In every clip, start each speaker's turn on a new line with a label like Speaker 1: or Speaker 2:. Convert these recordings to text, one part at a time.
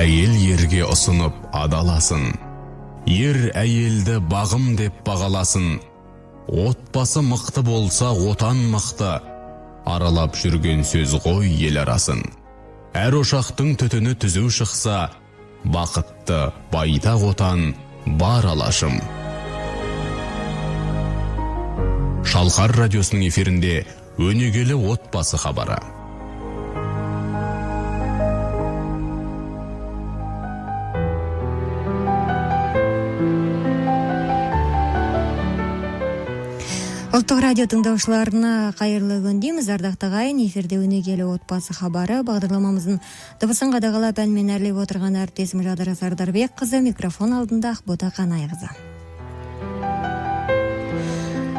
Speaker 1: Әйел ерге ұсынып адаласын. Ер әйелді бағым деп бағаласын. Отбасы мықты болса, отан мықты. Аралап жүрген сөз ғой ел арасын. Әр ошақтың түтіні түзу шықса, бақытты байтақ отан бар алашым. Шалқар радиосының эфирінде өнегелі отбасы хабары.
Speaker 2: Ұлттық радио тыңдаушыларына қайырлы күн дейміз. Ардақты ағайын, эфирде өнегелі отбасы хабары бағдарламамыздың дыбысын қадағалап, әнмен әрлеп отырған әріптесім Жадыра Сардарбекқызы, микрофон алдында Ақбота Қанайқызы.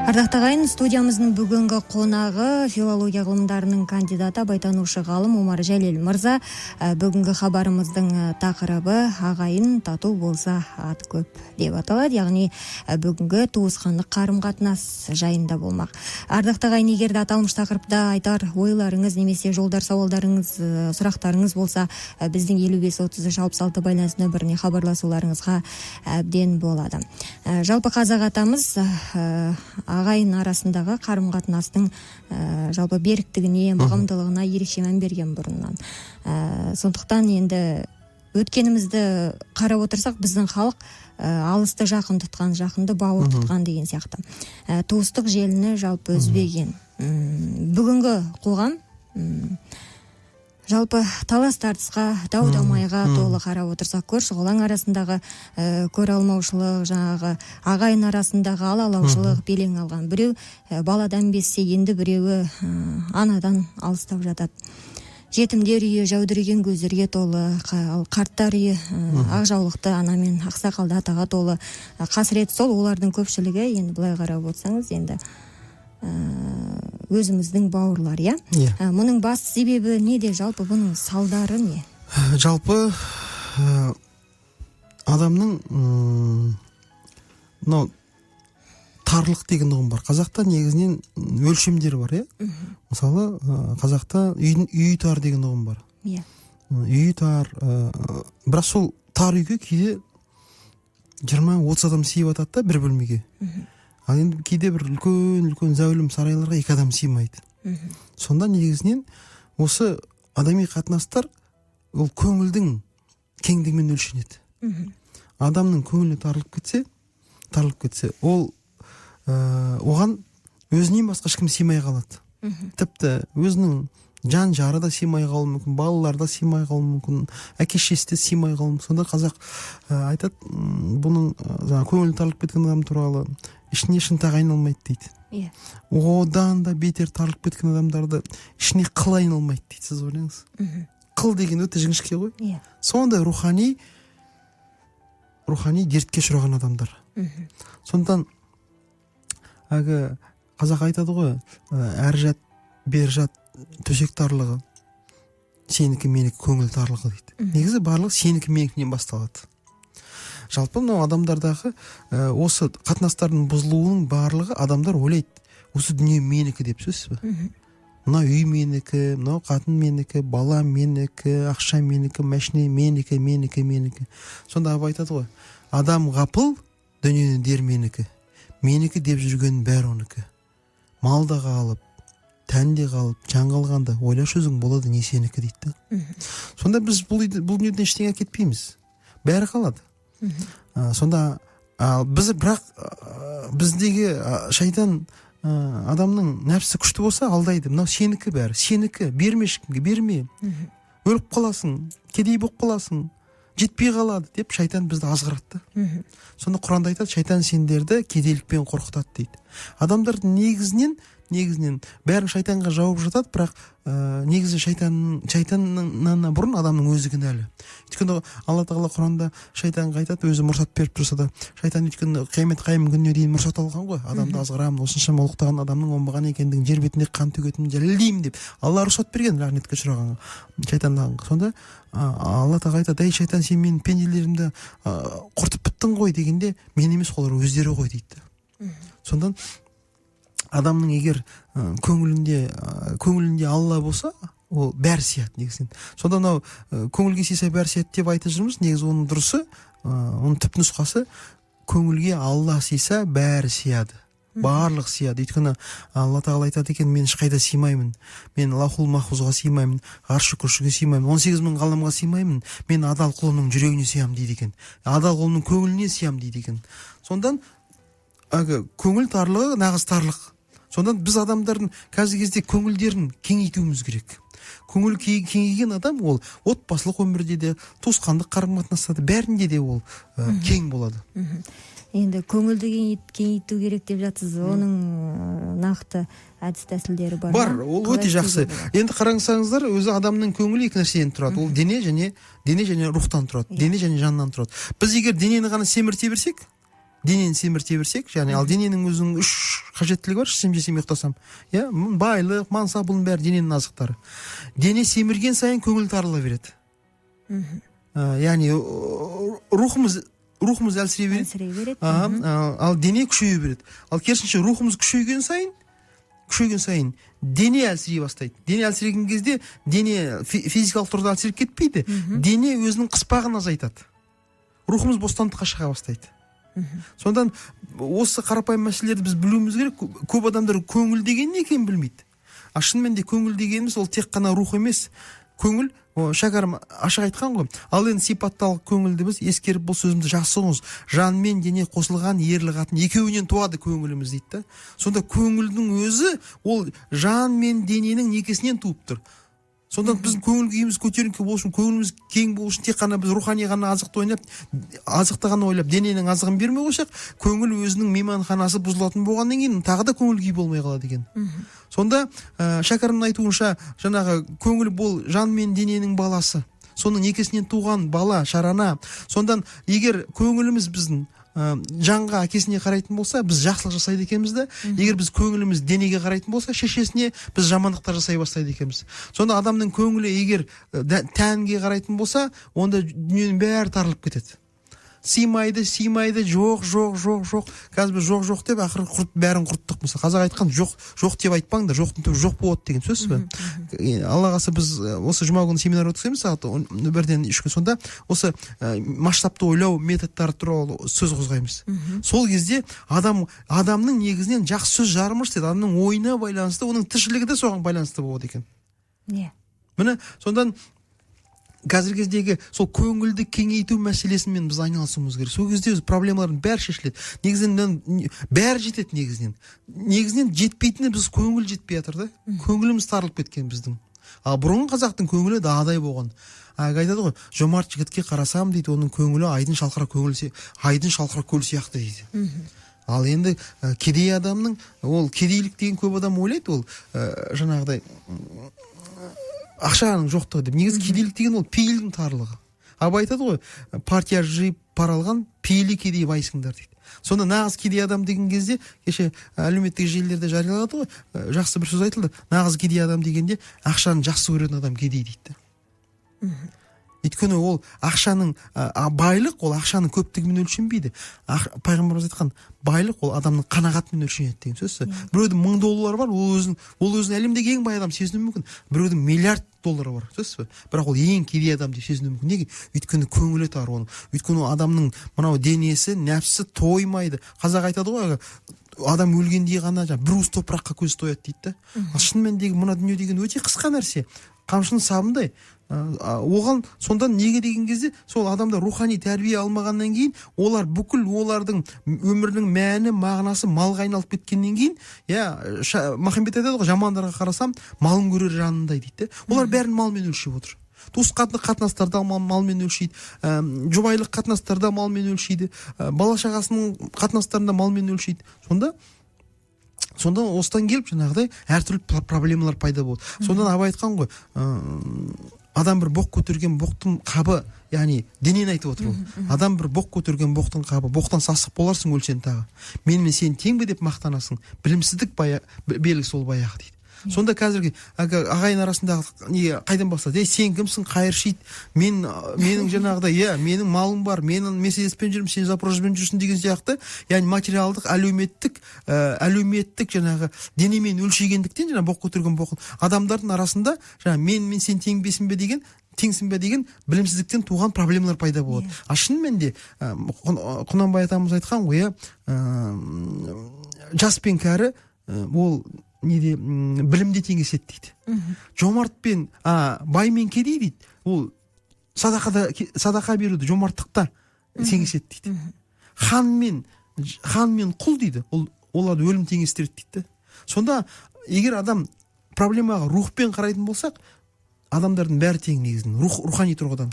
Speaker 2: Ардақты ағайын, студиямыздың бүгінгі қонағы филология ғылымдарының кандидаты, абайтанушы ғалым Омар Жәлел мырза. Бүгінгі хабарымыздың тақырыбы ағайын тату болса ат көп деп аталады, яғни бүгінгі туысқандық қарым-қатынас жайында болмақ. Ардақты ағайын, егер де аталмыш тақырыпта айтар ойларыңыз немесе жолдар сауалдарыңыз, сұрақтарыңыз болса, біздің 55 33 66 байланыс нөміріне хабарласуларыңызға әбден болады. Жалпы қазақ атамыз ағайын арасындағы қарым-қатынастың жалпы беріктігіне, мығымдылығына ерекше мән берген бұрыннан. Сондықтан енді өткенімізді қарап отырсақ, біздің халық алысты жақын тұтқан, жақынды бауыр тұтқан деген сияқты. Туыстық желіні жалпы үзбеген. Бүгінгі қоғам жалпы талас тартысқа, дау дамайға толы. Қарап отырсақ, көрші қолаң арасындағы көре алмаушылық, жаңағы ағайын арасындағы алалаушылық белең алған. Біреу баладан безсе, енді біреуі анадан алыстап жатады. Жетімдер үйі жәудіреген көздерге толы, ал қарттар үйі ақ жаулықты ана мен ақсақалды атаға толы. Қасірет сол, олардың көпшілігі енді былай қарап отырсаңыз, енді өзіміздің бауырлар, иә?
Speaker 3: Иә.
Speaker 2: Мұның басты себебі неде, жалпы бұның салдары не?
Speaker 3: Жалпы адамның мынау тарлық деген ұғым бар. Қазақта негізінен өлшемдер бар, иә? Мысалы, қазақта үйдің үйі тар деген ұғым бар. Үйі тар, бірақ сол тар үйге кейде 20-30 адам сыйып жатады да бір бөлмеге. Ал енді кейде бір үлкен үлкен зәулім сарайларға екі адам сыймайды. Сонда негізінен осы адами қатынастар ол көңілдің кеңдігімен өлшенеді. Адамның көңілі тарылып кетсе, ол оған өзінен басқа ешкім сыймай қалады. Тіпті өзінің жан жары да сыймай қалуы мүмкін, балалары да сыймай қалуы мүмкін, әке шешесі де сыймай қалуы мүмкін. Сонда қазақ айтады, бұның жаңағы көңілі тарылып кеткен адам туралы ішіне шынтақ айналмайды дейді. Одан да бетер тарылып кеткен адамдарды ішіне қыл айналмайды дейді. Сіз ойлаңыз. Қыл деген өте жіңішке ғой. Сондай рухани дертке ұшыраған адамдар. Сондықтан әлгі қазақ айтады ғой, әр жат бер жат төсек тарлығы, сенікі менікі көңіл тарлығы дейді. Негізі барлығы сенікі менікінен басталады. Жалпы мынау адамдардағы осы қатынастардың бұзылуының барлығы, адамдар ойлайды осы дүние менікі деп, сөзсіз бе? Мынау үй менікі, мынау қатын менікі, бала менікі, ақша менікі, машина менікі, менікі, менікі. Сонда Абай айтады ғой, адам ғапыл дүниені дер менікі, менікі деп жүргеннің бәрі оныкі. Мал да қалып, тән де қалып, жан қалғанда ойлашы өзің, болады не сенікі дейді да. Сонда біз бұл дүниеден ештеңе әкетпейміз, бәрі қалады. Сонда ал біз бірақ біздегі шайтан, адамның нәпсі күшті болса алдайды. Мынау сенікі, бәрі сенікі, берме ешкімге, берме, өліп қаласың, кедей болып қаласың, жетпей қалады деп шайтан бізді азғырады да. Сонда Құранда айтады, шайтан сендерді кедейлікпен қорқытады дейді. Адамдар негізінен бәрін шайтанға жауып жатады, бірақ негізі шайтаннан бұрын адамның өзі кінәлі. Өйткені Алла Тағала Құранда шайтанға айтады, өзі мұрсат беріп тұрса да, шайтан өйткені қиямет қайым күніне дейін мұрсат алған ғой, адамды азғырамын, осыншама ұлықтаған адамның оңбаған екендігін, жер бетінде қан төгетінін дәлелдеймін деп Алла рұқсат берген лағнетке ұшырағанға, шайтанға. Сонда Алла Тағала айтады, ей шайтан, сен менің пенделерімді құртып біттің ғой дегенде, мен емес, олар өздері ғой дейді. Сондан адамның егер көңілінде Алла болса, ол бәрі сияды негізінен. Сонда мынау көңілге сыйса бәрі сияды деп айтып жүрміз. Негізі оның дұрысы, оның түп нұсқасы көңілге Алла сыйса бәрі сияды. Барлық сияды. Өйткені Алла тағала айтады екен, мен ешқайда сыймаймын, мен лаухул махфузға сыймаймын, ғаршы күршіге сыймаймын, 18 мың ғаламға сыймаймын, мен адал құлымның жүрегіне сыямын дейді екен, адал құлымның көңіліне сыямын дейді екен. Сондан әлгі көңіл тарлығы нағыз тарлық. Сондан біз адамдардың қазіргі кезде көңілдерін кеңейтуіміз керек. Көңіл кеңейген адам ол отбасылық өмірде де, туысқандық қарым-қатынаста да, бәрінде де ол кең болады.
Speaker 2: Енді көңілді кеңейту керек деп жатсыз, оның нақты әдіс тәсілдері бар ма?
Speaker 3: Бар, ол өте жақсы. Енді қараңсаңыздар, өзі адамның көңілі екі нәрседен тұрады. Ол дене және рухтан тұрады, дене және жаннан тұрады. Біз егер денені ғана семірте берсек, яғни ал дененің өзінің үш қажеттілігі бар: ішсем, жесем, ұйықтасам. Иә, байлық, мансап, бұның бәрі дененің азықтары. Дене семірген сайын көңіл тарыла береді. Яғни рухымыз әлсірей береді.
Speaker 2: Әлсірей береді.
Speaker 3: Ал дене күшейе береді. Ал керісінше рухымыз күшейген сайын дене әлсірей бастайды. Дене әлсіреген кезде дене физикалық тұрғыда әлсіреп кетпейді. Дене өзінің қыспағын азайтады. Рухымыз бостандыққа шыға бастайды. Сондан осы қарапайым мәселелерді біз білуіміз керек. Көп адамдар көңіл деген не екенін білмейді. А шынымен де көңіл дегеніміз ол тек қана рух емес. Көңіл, Шәкәрім ашық айтқан ғой. Ал енді сипатталық көңілді біз ескеріп, бұл сөзімді жақсы ұғыңыз. Жан мен дене қосылған ерлі қатын екеуінен туады көңіліміз дейді да. Сонда көңілдің өзі ол жан мен дененің некесінен туып тұр. Сонда біздің көңіл күйіміз көтеріңкі болу үшін, көңіліміз кең болу үшін тек қана біз рухани ғана азықты ойнап, азықты ғана ойлап, дененің азығын бермей қойсақ, көңіл өзінің мейманханасы бұзылатын болғаннан кейін тағы да көңіл күй болмай қалады екен. Сонда Шәкәрімнің айтуынша, жаңағы көңіл бұл жан мен дененің баласы. Соның некесінен туған бала, шарана. Сондан егер көңіліміз біздің жанға, әкесіне қарайтын болса, біз жақсылық жасайды екенбіз да. Егер біз көңіліміз денеге қарайтын болса, шешесіне, біз жамандықтар жасай бастайды екенбіз. Сонда адамның көңілі егер тәнге қарайтын болса, онда дүниенің бәрі тарылып кетеді. Сыймайды, сыймайды, жоқ, жоқ, жоқ, жоқ. Қазір біз жоқ, жоқ деп ақыры бәрін құрттық. Мысалы, қазақ айтқан жоқ, жоқ деп айтпаңдар, жоқтың түбі жоқ болады деген сөз бе? Алла қаласа біз осы жұма күні семинар өткіземіз сағат 1-ден 3-ке. Сонда осы масштабты ойлау методтары туралы сөз қозғаймыз. Сол кезде адамның негізінен жақсы сөз жарымыш дейді, адамның ойына байланысты, оның тіршілігі де соған байланысты болады екен. Міне, сондан қазіргі кездегі сол көңілді кеңейту мәселесімен біз айналысуымыз керек. Сол кезде проблемалардың бәрі шешіледі. Негізінен бәрі жетеді негізінен. Негізінен жетпейтіні біз көңіл жетпей жатыр да. Көңіліміз тарылып кеткен біздің. Ал бұрынғы қазақтың көңілі дағдай болған. Әлгі айтады ғой, жомарт жігітке қарасам дейді, оның көңілі айдын шалқыра көңіл айдын шалқыра көл сияқты дейді. Ал енді кедей адамның, ол кедейлік деген көп адам ойлайды, ол жаңағыдай ақшаның жоқтығы деп. Негізі кедейлік деген ол пейілдің тарлығы. Абай айтады ғой, партия жиып пара алған пейілі кедей байсыңдар дейді. Сонда нағыз кедей адам деген кезде, кеше әлеуметтік желілерде жариялады ғой, жақсы бір сөз айтылды. Нағыз кедей адам дегенде ақшаны жақсы көретін адам кедей дейді. Өйткені ол ақшаның, байлық ол ақшаның көптігімен өлшенбейді. Пайғамбарымыз айтқан, байлық ол адамның қанағатымен өлшенеді деген сөз. Біреудің 1000 доллары бар, ол өзін әлемдегі ең бай адам сезінуі мүмкін. Біреудің миллиард доллары бар, сөз бе? Бірақ ол ең кедей адам деп сезінуі мүмкін. Неге? Өйткені көңілі тар оның. Өйткені ол адамның мынау денесі, нәпсі тоймайды. Қазақ айтады ғой, адам өлгенде ғана жаңа бір уыс топыраққа көзі тояды дейді да. Ал шын мәніндегі мына дүние деген өте қысқа нәрсе. Қамшының сабындай. Оған сонда неге деген кезде сол адамдар рухани тәрбие алмағаннан кейін олар бүкіл олардың өмірінің мәні, мағынасы малға айналып кеткеннен кейін, Махамбет айтады ғой, жамандарға қарасам малын көрер жанындай дейді де. Олар бәрін малмен өлшеп отыр. Туысқандық қатынастарда малмен өлшейді, жұбайлық қатынастарда малмен өлшейді, бала шағасының қатынастарында малмен өлшейді. Сонда осыдан келіп жаңағыдай әртүрлі проблемалар пайда болды. Сондан Абай айтқан ғой, адам бір боқ көтерген боқтың қабы, яғни денені айтып отыр ол. Адам бір боқ көтерген боқтың қабы, боқтан сасық боларсың өлсең тағы. Менімен сен тең бе деп мақтанасың, білімсіздік белгісі ол баяғы дейді. Сонда қазіргі ағайын арасындағы не қайдан басталады? Ей, сен кімсің, қайыршы ит, менің жаңағыдай, иә, менің малым бар, менің Мерседеспен жүрмін, сен Запорожецпен жүрсің деген сияқты. Яғни материалдық, әлеуметтік жаңағы денемен өлшегендіктен, жаңағы боқ көтерген боқ адамдардың арасында жаңа мен сен теңбесің бе деген, теңсің бе деген білімсіздіктен туған проблемалар пайда болады. А шынымен де Құнанбай атамыз айтқан ғой, иә, жас пен кәрі ол неде, білімде теңеседі дейді. Жомарт пен бай мен кедей дейді, ол садақада, садақа беруді, жомарттықта теңеседі дейді. Хан мен құл дейді, ол оларды өлім теңестіреді дейді. Сонда егер адам проблемаға рухпен қарайтын болсақ, адамдардың бәрі тең негізінен, рухани тұрғыдан.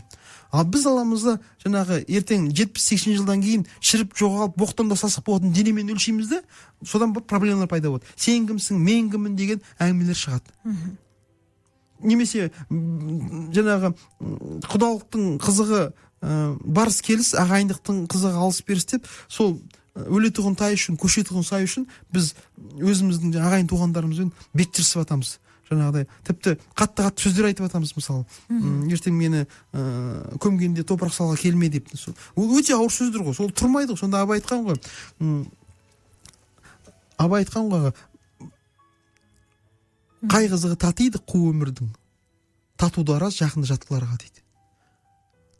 Speaker 3: Ал біз аламыз да жаңағы ертең 70-80 жылдан кейін шіріп, жоғалып, боқтан да сасық болатын денемен өлшейміз де, содан бір проблемалар пайда болады. Сен кімсің, мен кіммін деген әңгімелер шығады. Немесе жаңағы құдалықтың қызығы барыс келіс, ағайындықтың қызығы алыс беріс деп, сол өлетұғын тай үшін, көшетұғын сай үшін біз өзіміздің ағайын туғандарымызбен бет жырысып жатамыз. Жаңағыдай тіпті қатты қатты сөздер айтып жатамыз, мысалы, ертең мені көмгенде топырақ салға келме деп. Ол өте ауыр сөздер ғой, сол тұрмайды ғой. Сонда Абай айтқан ғой, Абай айтқан ғой, қай қызығы татиды қу өмірдің, татуды араз жақынды жаттыларға дейді.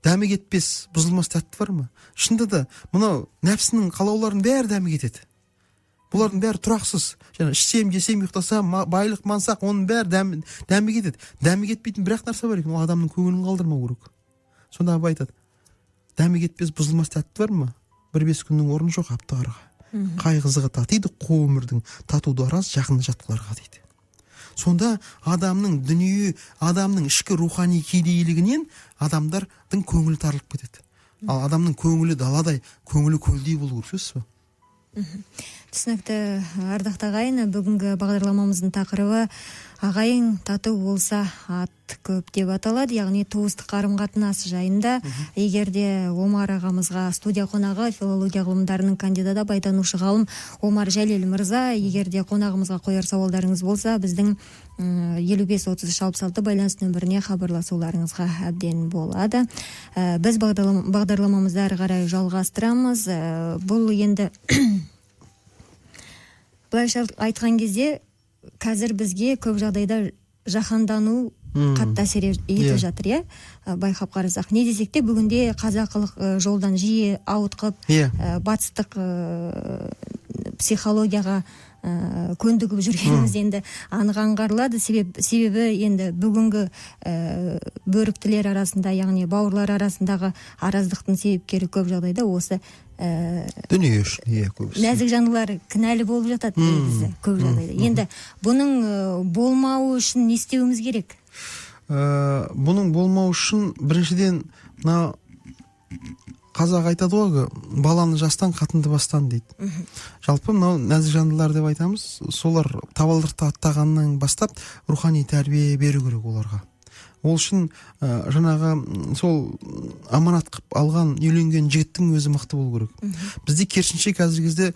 Speaker 3: Дәмі кетпес, бұзылмас тәтті бар ма? Шынында да мынау нәпсінің қалауларының бәрі дәмі кетеді. Бұлардың бәрі тұрақсыз. Жаңа ішсем, жесем, ұйықтасам, байлық, мансақ, оның бәрі дәмі кетеді. Дәмі кетпейтін бір ақ нәрсе бар екен, ол адамның көңілін қалдырмау керек. Сонда Абай айтады: дәмі кетпес, бұзылмас тәтті бар ма? Бір бес күннің орны жоқ аптығарға. Қай қызығы татиды қу өмірдің, татуды араз жақын жаттыларға дейді. Сонда адамның дүние, адамның ішкі рухани кедейлігінен адамдардың көңілі тарылып кетеді. Ал адамның көңілі даладай, көңілі көлдей болу керек, сөзсіз ба?
Speaker 2: Түсінікті, ардақты ағайын, бүгінгі бағдарламамыздың тақырыбы «Ағайын тату болса, ат көп» деп аталады, яғни туыстық қарым қатынас жайында. Егер де Омар ағамызға, студия қонағы филология ғылымдарының кандидаты, абайтанушы ғалым Омар Жәлел мырза, егер де қонағымызға қояр сауалдарыңыз болса, біздің 55 33 66 байланыс нөміріне хабарласуларыңызға әбден болады. Біз бағдарламамызды әрі қарай жалғастырамыз. Бұл енді былайша айтқан кезде, қазір бізге көп жағдайда жаһандану қатты әсер етіп жатыр, иә. Байқап қарасақ, не десек те, бүгінде қазақылық жолдан жиі ауытқып, батыстық психологияға көндігіп жүргеніміз енді анық аңғарылады. Себебі енді бүгінгі бөріктілер арасында, яғни бауырлар арасындағы араздықтың себепкері көп жағдайда осы
Speaker 3: дүние үшін, иә, көбісі
Speaker 2: нәзік жандылар кінәлі болып жатады негізі көп жағдайда. Енді бұның болмауы үшін не істеуіміз керек?
Speaker 3: Бұның болмауы үшін біріншіден, мына қазақ айтады ғой, баланы жастан, қатынды бастан дейді. Жалпы мынау нәзік жандылар деп айтамыз, солар табалдырықты аттағаннан бастап рухани тәрбие беру керек оларға. Ол үшін жаңағы сол аманат қылып алған, үйленген жігіттің өзі мықты болу керек. Бізде керісінше, қазіргі кезде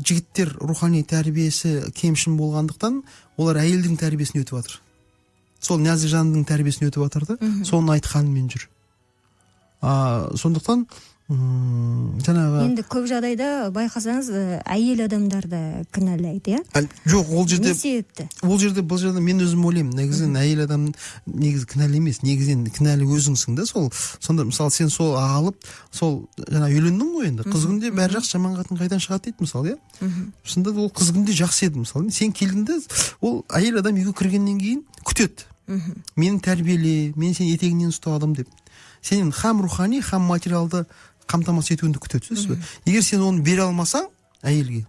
Speaker 3: жігіттер рухани тәрбиесі кемшін болғандықтан, олар әйелдің тәрбиесін өтіп жатыр, сол нәзік жандының тәрбиесін өтіп жатыр да, соның айтқанымен жүр. Сондықтан жаңағы
Speaker 2: Енді көп жағдайда байқасаңыз, әйел адамдарды кінәлайды, иә?
Speaker 3: Жоқ, ол жерде
Speaker 2: Не себепті?
Speaker 3: Ол жерде, бұл жерде мен өзім ойлаймын, негізінен әйел адам негізі кінәлі емес, негізінен кінәлі өзіңсің да. Сол сонда, мысалы, сен сол алып, сол жаңа үйлендің ғой енді, қыз күнде бәрі жақсы, жаман қатын қайдан шығады дейді, мысалы, иә. Шынында да ол қыз күнде жақсы еді, мысалы, сен келдің де, ол әйел адам үйге кіргеннен кейін күтеді: мені тәрбиеле, мен сені етегіңнен ұстадым деп. Сенен хам рухани, хам материалды қамтамасыз етуіңді күтеді, түсінесіз бе? Егер сен оны бере алмасаң әйелге,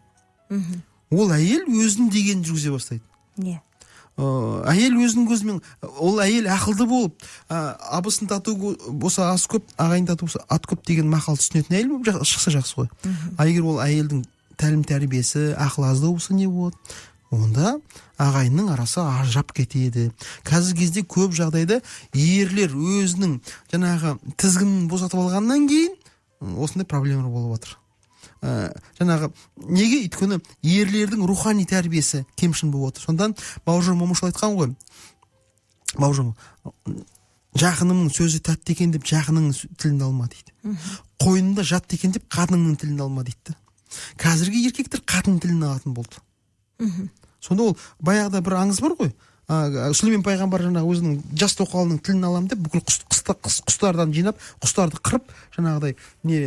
Speaker 3: ол әйел өзінің дегенін жүргізе бастайды. Әйел өзінің көзімен, ол әйел ақылды болып, абысын тату болса ас көп, ағайын тату болса ат көп деген мақал түсінетін әйел болып шықса жақсы ғой. А егер ол әйелдің тәлім тәрбиесі, ақылы аздау болса, не болады? Онда ағайынның арасы ажырап кетеді. Қазіргі кезде көп жағдайда ерлер өзінің жаңағы тізгінін босатып алғаннан кейін осындай проблемалар болып жатыр. Жаңағы неге? Өйткені ерлердің рухани тәрбиесі кемшін болып отыр. Сондан Бауыржан Момышұлы айтқан ғой, Бауыржан: «Жақынымның сөзі тәтті екен деп, жақыныңның тілін алма», – дейді. «Қойнында жатты екен деп, қатыныңның тілін алма», – дейді. Қазіргі еркектер қатын тілін алатын болды. Сонда ол баяғыда бір аңыз бар ғой, Сүлеймен пайғамбар жаңағы өзінің жас тоқалының тілін аламын деп, бүкіл құстардан жинап, құстарды қырып, жаңағыдай не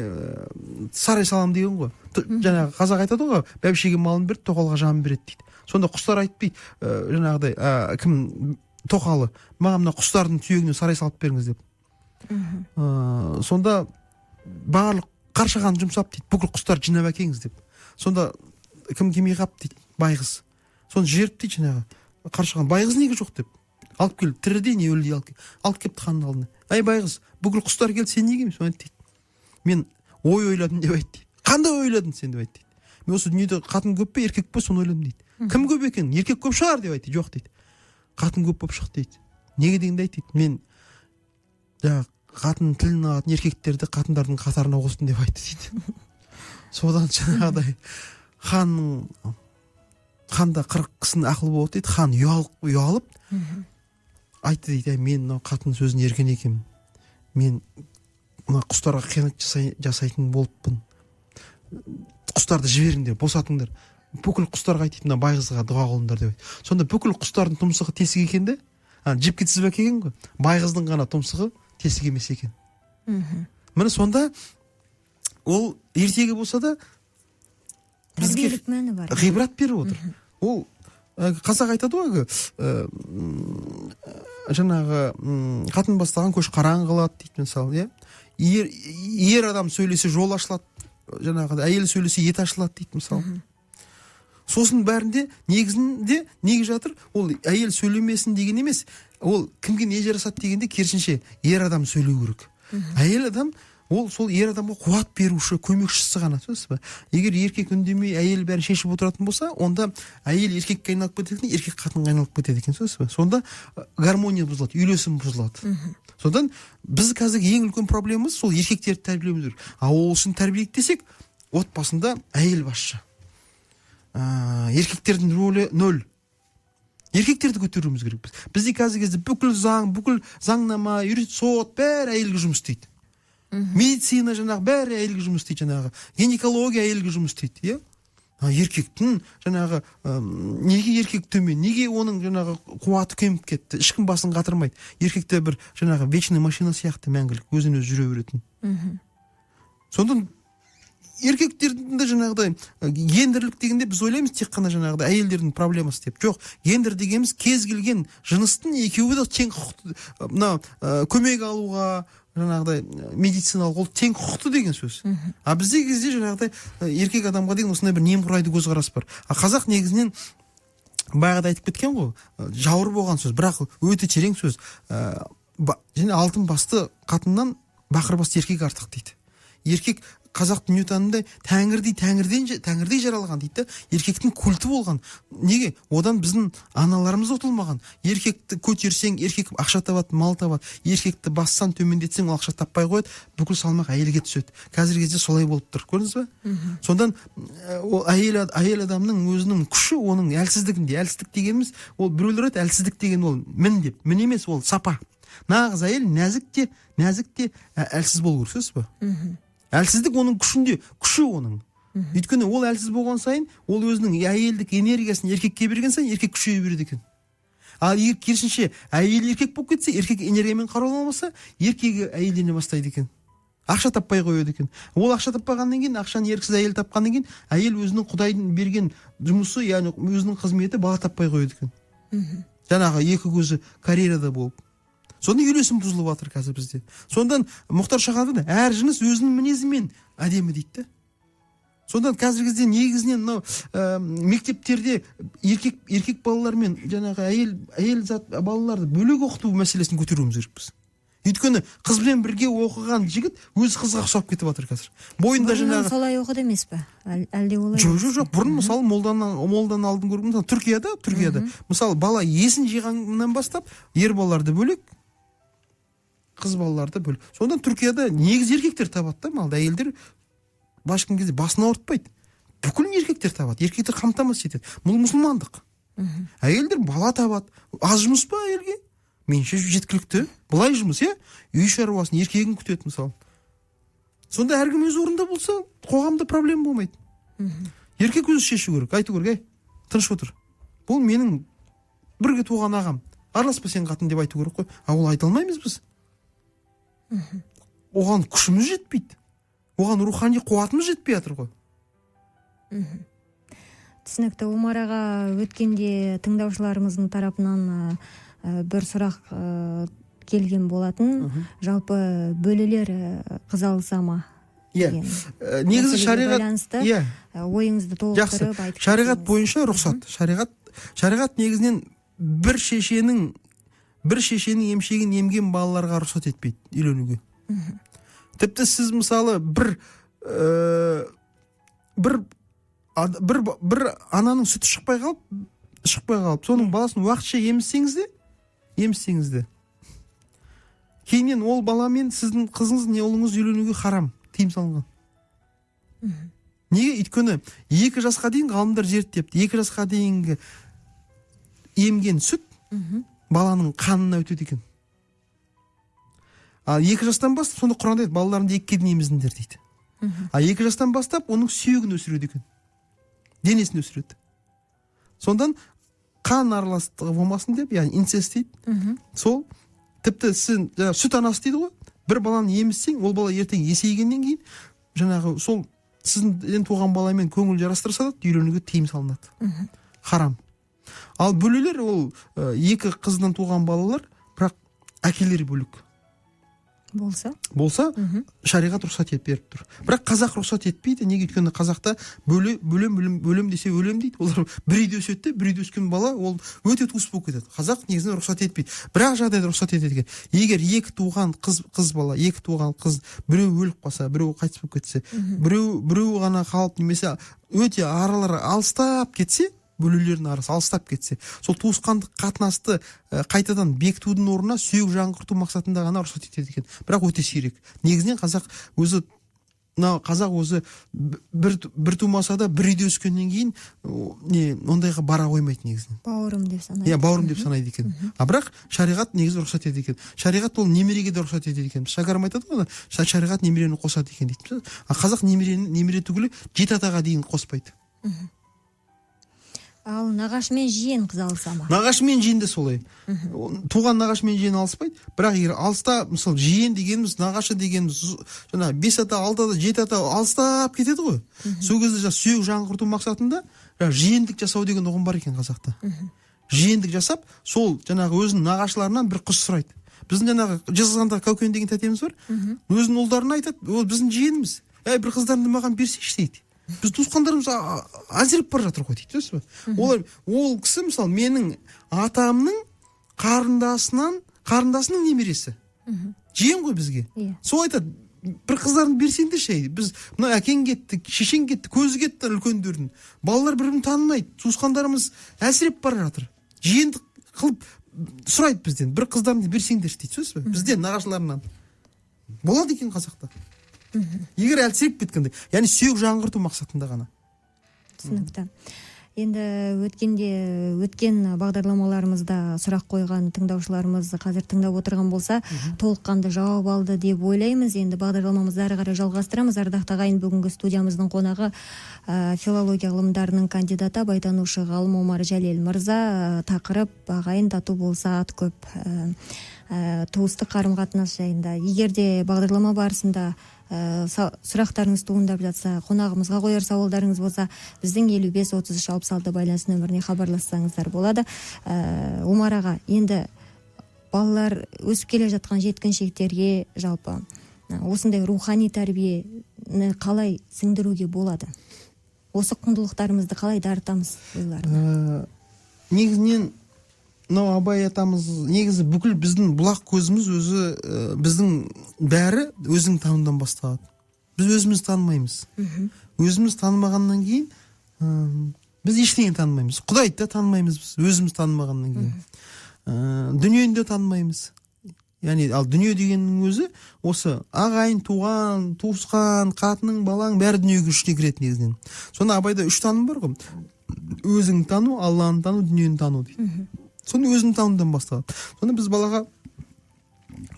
Speaker 3: сарай саламын деген ғой. Жаңағы қазақ айтады ғой: «Бәйбішеге малын берді, тоқалға жанын береді», – дейді. Сонда құстар айтты дейді, жаңағыдай кім, тоқалы: «Маған мына құстардың сүйегінен сарай салып беріңіз», – деп. Сонда барлық қаршығаны жұмсап дейді, бүкіл құстарды жинап әкеліңіз деп. Сонда кім келмей қалыпты дейді, байғыз. Соны жіберіп дейді жаңағы қаршығаны: «Байғыз неге жоқ?» – деп. Алып келіп, тірідей не өлідей алып келіпті ханның алдына. «Әй, байғыз, бүкіл құстар келді, сен неге келмейсің?» Айтты дейді: «Мен ой ойладым», – деп айтты дейді. «Қандай ой ойладың сен?» – деп айтты дейді. «Мен осы дүниеде қатын көп пе, еркек пе, соны ойладым», – дейді. «Кім көп екен, еркек көп шығар?» – деп айтты. «Жоқ, – дейді, – қатын көп болып шықты», – дейді. «Неге?» – дегенде айтты дейді: «Мен жаңағы қатын тілін алатын еркектерді қатындардың қатарына қостым», – деп айтты дейді. Содан жаңағыдай ханның, ханда 40 кісінің ақылы болады дейді. Хан ұялып айтты дейді: «Әй, мен мынау қатын сөзін ерген екенмін, мен мына құстарға қиянат жасайтын болыппын. Құстарды жіберіңдер, босатыңдар. Бүкіл құстарға айт дейді, мына байғызға дұға қылыңдар», – деп айтты. Сонда бүкіл құстардың тұмсығы тесік екен де, жіпке тізіп әкелген ғой, байғыздың ғана тұмсығы тесік емес екен. Міне, сонда ол ертегі болса да, бізге
Speaker 2: тәрбиелік мәні бар.
Speaker 3: Ғибрат беріп отыр. Ол қазақ айтады ғой әлгі, жаңағы қатын бастаған көш қараңғы қылады дейді мысалы, иә. Ер адам сөйлесе, жол ашылады, жаңағы әйел сөйлесе, ет ашылады дейді мысалы. Сосын бәрінде негізінде неге жатыр? Ол әйел сөйлемесін деген емес, ол кімге не жарасады дегенде, керісінше, ер адам сөйлеу керек. Әйел адам ол сол ер адамға қуат беруші, көмекшісі ғана, түсінесіз ба? Егер еркек үндемей, әйел бәрін шешіп отыратын болса, онда әйел еркекке айналып кетеді екен, еркек қатынға айналып кетеді екен, түсінесіз ба? Сонда гармония бұзылады, үйлесім бұзылады. Содан біз қазіргі ең үлкен проблемамыз сол еркектерді тәрбиелеуіміз керек. А ол үшін тәрбиелейік десек, отбасында әйел басшы, еркектердің рөлі нөл. Еркектерді көтеруіміз керек біз. Бізде қазіргі кезде бүкіл заң, бүкіл заңнама, юрист, сот, бәрі әйелге жұмыс істейді. Медицина жаңағы бәрі әйелге жұмыс істейді, жаңағы гинекология әйелге жұмыс істейді, иә. А еркектің жаңағы неге еркек төмен, неге оның жаңағы қуаты кеміп кетті? Ешкім басын қатырмайды. Еркекте бір жаңағы вечный машина сияқты, мәңгілік өзінен өзі жүре беретін. Сондықтан еркектердің де жаңағыдай гендерлік дегенде біз ойлаймыз тек қана жаңағыдай әйелдердің проблемасы деп. Жоқ, гендер дегеніміз кез келген жыныстың екеуі де тең құқықты, мына көмек алуға жаңағыдай медициналық, ол тең құқықты деген сөз. А бізде кезде жаңағыдай еркек адамға деген осындай бір немқұрайды көзқарас бар. А қазақ негізінен баяғыда айтып кеткен ғой, жауыр болған сөз, бірақ өте терең сөз. Және алтын басты қатыннан бақыр басты еркек артық дейді. Еркек қазақ дүниетанымында тәңірдей, тәңірден тәңірдей жаралған дейді да, еркектің культі болған. Неге одан біздің аналарымыз ұтылмаған? Еркекті көтерсең, еркек ақша табады, мал табады. Еркекті бассаң, төмендетсең, ол ақша таппай қояды, бүкіл салмақ әйелге түседі. Қазіргі кезде солай болып тұр, көрдіңіз ба? Сондан ол әйел адамның өзінің күші оның әлсіздігінде. Әлсіздік дегеніміз ол, біреулер айтады, әлсіздік деген ол мін деп. Мін емес, ол сапа. Нағыз әйел нәзік те, нәзік те, әлсіз болу керек, түсінесіз ба? Әлсіздік оның күшінде, күші оның. Өйткені ол әлсіз болған сайын, ол өзінің әйелдік энергиясын еркекке берген сайын, еркек күшейе береді екен. Ал егер керісінше әйел еркек болып кетсе, еркек энергиямен қаруланбаса, еркегі әйелдене бастайды екен, ақша таппай қояды екен. Ол ақша таппағаннан кейін, ақшаны еріксіз әйел тапқаннан кейін, әйел өзінің құдайдың берген жұмысы, яғни өзінің қызметі, бала таппай қояды екен. Жаңағы екі көзі карьерада болып, сонда үйлесім бұзылып жатыр қазір бізде. Сондан Мұхтар Шаханов әр жыныс өзінің мінезімен әдемі дейді да. Содан қазіргі кезде негізінен мынау мектептерде еркек балалар мен жаңағы әйел зат балаларды бөлек оқыту мәселесін көтеруіміз керекпіз. Өйткені қызбен бірге оқыған жігіт өз қызға ұқсап кетіп жатыр қазір бойында.
Speaker 2: Бұрыннан
Speaker 3: жаңағы
Speaker 2: солай оқыды емес пе? Әлде олай
Speaker 3: Жоқ.
Speaker 2: емес
Speaker 3: Жоқ,
Speaker 2: пе?
Speaker 3: жоқ, бұрын мысалы молдан алдын көрген. Мысалы, Түркияда мысалы бала есін жиғаннан бастап ер балаларды бөлек, қыз балаларды бөлек. Сонда Түркияда негізі еркектер табады да малды, әйелдер Былайша айтқан кезде, басын ауыртпайды. Бүкіл еркектер табады, еркектер қамтамасыз етеді. Бұл мұсылмандық. Әйелдер бала табады. Аз жұмыс па әйелге? Меніңше, жеткілікті. Былай жұмыс, иә, үй шаруасын, еркегін күтеді, мысалы. Сонда әркім өз орнында болса, қоғамда проблема болмайды. Еркек өзі шешу керек, айту керек: «Ей, тыныш отыр, бұл менің бірге туған ағам, араласпа сен, қатын», – деп айту керек қой. А ол айта алмаймыз біз, оған күшіміз жетпейді, оған рухани қуатымыз жетпей жатыр ғой.
Speaker 2: Түсінікті, Омар аға. Өткенде тыңдаушыларымыздың тарапынан бір сұрақ келген болатын: жалпы бөлелер қыз алыса ма деген
Speaker 3: Негізі
Speaker 2: мәселеге
Speaker 3: шариғат
Speaker 2: байланысты ойыңызды
Speaker 3: Жақсы.
Speaker 2: толықтырып айтып
Speaker 3: Шариғат
Speaker 2: кетсеңіз.
Speaker 3: бойынша рұқсат. Шариғат негізінен бір шешенің емшегін емген балаларға рұқсат етпейді үйленуге. Тіпті сіз, мысалы, бір ә, бір ад- бір бір ананың сүті шықпай қалып, соның баласын уақытша емізсеңіз де, кейіннен ол баламен сіздің қызыңыз не ұлыңыз үйленуге харам, тыйым салынған. Неге? Өйткені 2 жасқа дейін, ғалымдар зерттепті, 2 жасқа дейінгі емген сүт баланың қанына өтеді екен. Ал 2 жастан бастап, сонда Құранда айтады: «Балаларыңды 2-ге дейін емізіңдер», – дейді. А 2 жастан бастап оның сүйегін өсіреді екен, денесін өсіреді. Сондан қан араластығы болмасын деп, яғни инцест дейді. Сол тіпті сен жаңағы сүт анасы дейді ғой, бір баланы емізсең, ол бала ертең есейгеннен кейін жаңағы сол сіздің туған баламен көңіл жарастыра салады, үйленуге тыйым салынады, харам. Ал бөлелер ол екі қыздан туған балалар, бірақ әкелері бөлек
Speaker 2: болса,
Speaker 3: болса, шариғат рұқсат етіп беріп тұр. Бірақ қазақ рұқсат етпейді. Неге? Өйткені қазақта бөле бөлем бөлем, бөлем десе, өлем дейді. Олар бір үйде өседі де, бір үйде өскен бала ол өте туыс болып кетеді. Қазақ негізінен рұқсат етпейді. Бірақ жағдайда рұқсат етеді екен: егер екі туған қыз, қыз бала, екі туған қыз, біреу өліп қалса, біреу қайтыс болып кетсе, біреу ғана қалып немесе өте аралары алыстап кетсе, бөлелердің арасы алыстап кетсе, сол туысқандық қатынасты қайтадан бекітудің орнына сүйек жаңғырту мақсатында ғана рұқсат етеді екен. Бірақ өте сирек. Негізінен қазақ өзі, мынау қазақ өзі бір тумаса да, бір үйде өскеннен кейін не ондайға бара қоймайды негізінен.
Speaker 2: Бауырым деп санайды.
Speaker 3: Иә, бауырым деп санайды екен. А бірақ шариғат негізі рұқсат етеді екен. Шариғат ол немереге де рұқсат етеді екен. Шәкәрім айтады ғой, шариғат немерені қосады екен дейді. А қазақ немерені, немере түгілі, жеті атаға дейін қоспайды.
Speaker 2: Ал нағашы мен жиен қыз алыса ма?
Speaker 3: Нағашы мен жиен де солай. Туған нағашы мен жиен алыспайды. Бірақ егер алыста, мысалы, жиен дегеніміз, нағашы дегеніміз жаңағы бес ата, алты ата, жеті ата алыстап кетеді ғой. Сол кезде жаңағы сүйек жаңғырту мақсатында жаңағы жиендік жасау деген ұғым бар екен қазақта. Жиендік жасап, сол жаңағы өзінің нағашыларынан бір қыз сұрайды. Біздің жаңағы Жезқазғандағы Кәукен деген тәтеміз бар, өзінің ұлдарына айтады: «Ол біздің жиеніміз, әй, бір қыздарыңды маған берсейші, – дейді, – біз туысқандарымыз әлсіреп бара жатыр ғой», – дейді. Түсінесіз ба? Олар, ол кісі, мысалы, менің атамның қарындасынан, қарындасының немересі, жиен ғой бізге. Сол айтады: «Бір қыздарыңды берсеңдерші, ей, біз мына әкең кетті, шешең кетті, көзі кетті үлкендердің, балалар бір бірін танымайды, туысқандарымыз әлсіреп бара жатыр». Жиендік қылып сұрайды бізден: «Бір қыздарыңды берсеңдерші», – дейді. Түсінесіз ба? Бізден, нағашыларынан болады екен қазақта, егер әлсіреп кеткенде, яғни сүйек жаңғырту мақсатында ғана.
Speaker 2: Түсінікті. Енді өткенде, өткен бағдарламаларымызда сұрақ қойған тыңдаушыларымыз қазір тыңдап отырған болса, толыққанды жауап алды деп ойлаймыз. Енді бағдарламамызды ары қарай жалғастырамыз. Ардақты ағайын, бүгінгі студиямыздың қонағы филология ғылымдарының кандидаты, абайтанушы ғалым Омар Жәлел мырза. Тақырып: ағайын тату болса, ат көп, туыстық қарым қатынас жайында. Егер де бағдарлама барысында сұрақтарыңыз туындап жатса, қонағымызға қояр сауалдарыңыз болса, біздің 55 33 66 байланыс нөміріне хабарлассаңыздар болады. Омар аға, енді балалар, өсіп келе жатқан жеткіншектерге жалпы осындай рухани тәрбиені қалай сіңдіруге болады? Осы құндылықтарымызды қалай дарытамыз бойларына?
Speaker 3: Негізінен мынау Абай атамыз, негізі бүкіл біздің бұлақ көзіміз өзі, біздің бәрі өзің танудан басталады. Біз өзіміз танымаймыз. Өзіміз танымағаннан кейін біз ештеңені танымаймыз. Құдайды да танымаймыз біз өзіміз танымағаннан кейін. Дүниені де танымаймыз. Яғни ал дүние дегеннің өзі осы ағайын, туған, туысқан, қатының, балаң, бәрі дүниеге ішіне кіреді негізінен. Сонда Абайда үш таным бар ғой: өзіңді тану, Алланы тану, дүниені тану дейді. Соны өзін танудан басталады. Сонда біз балаға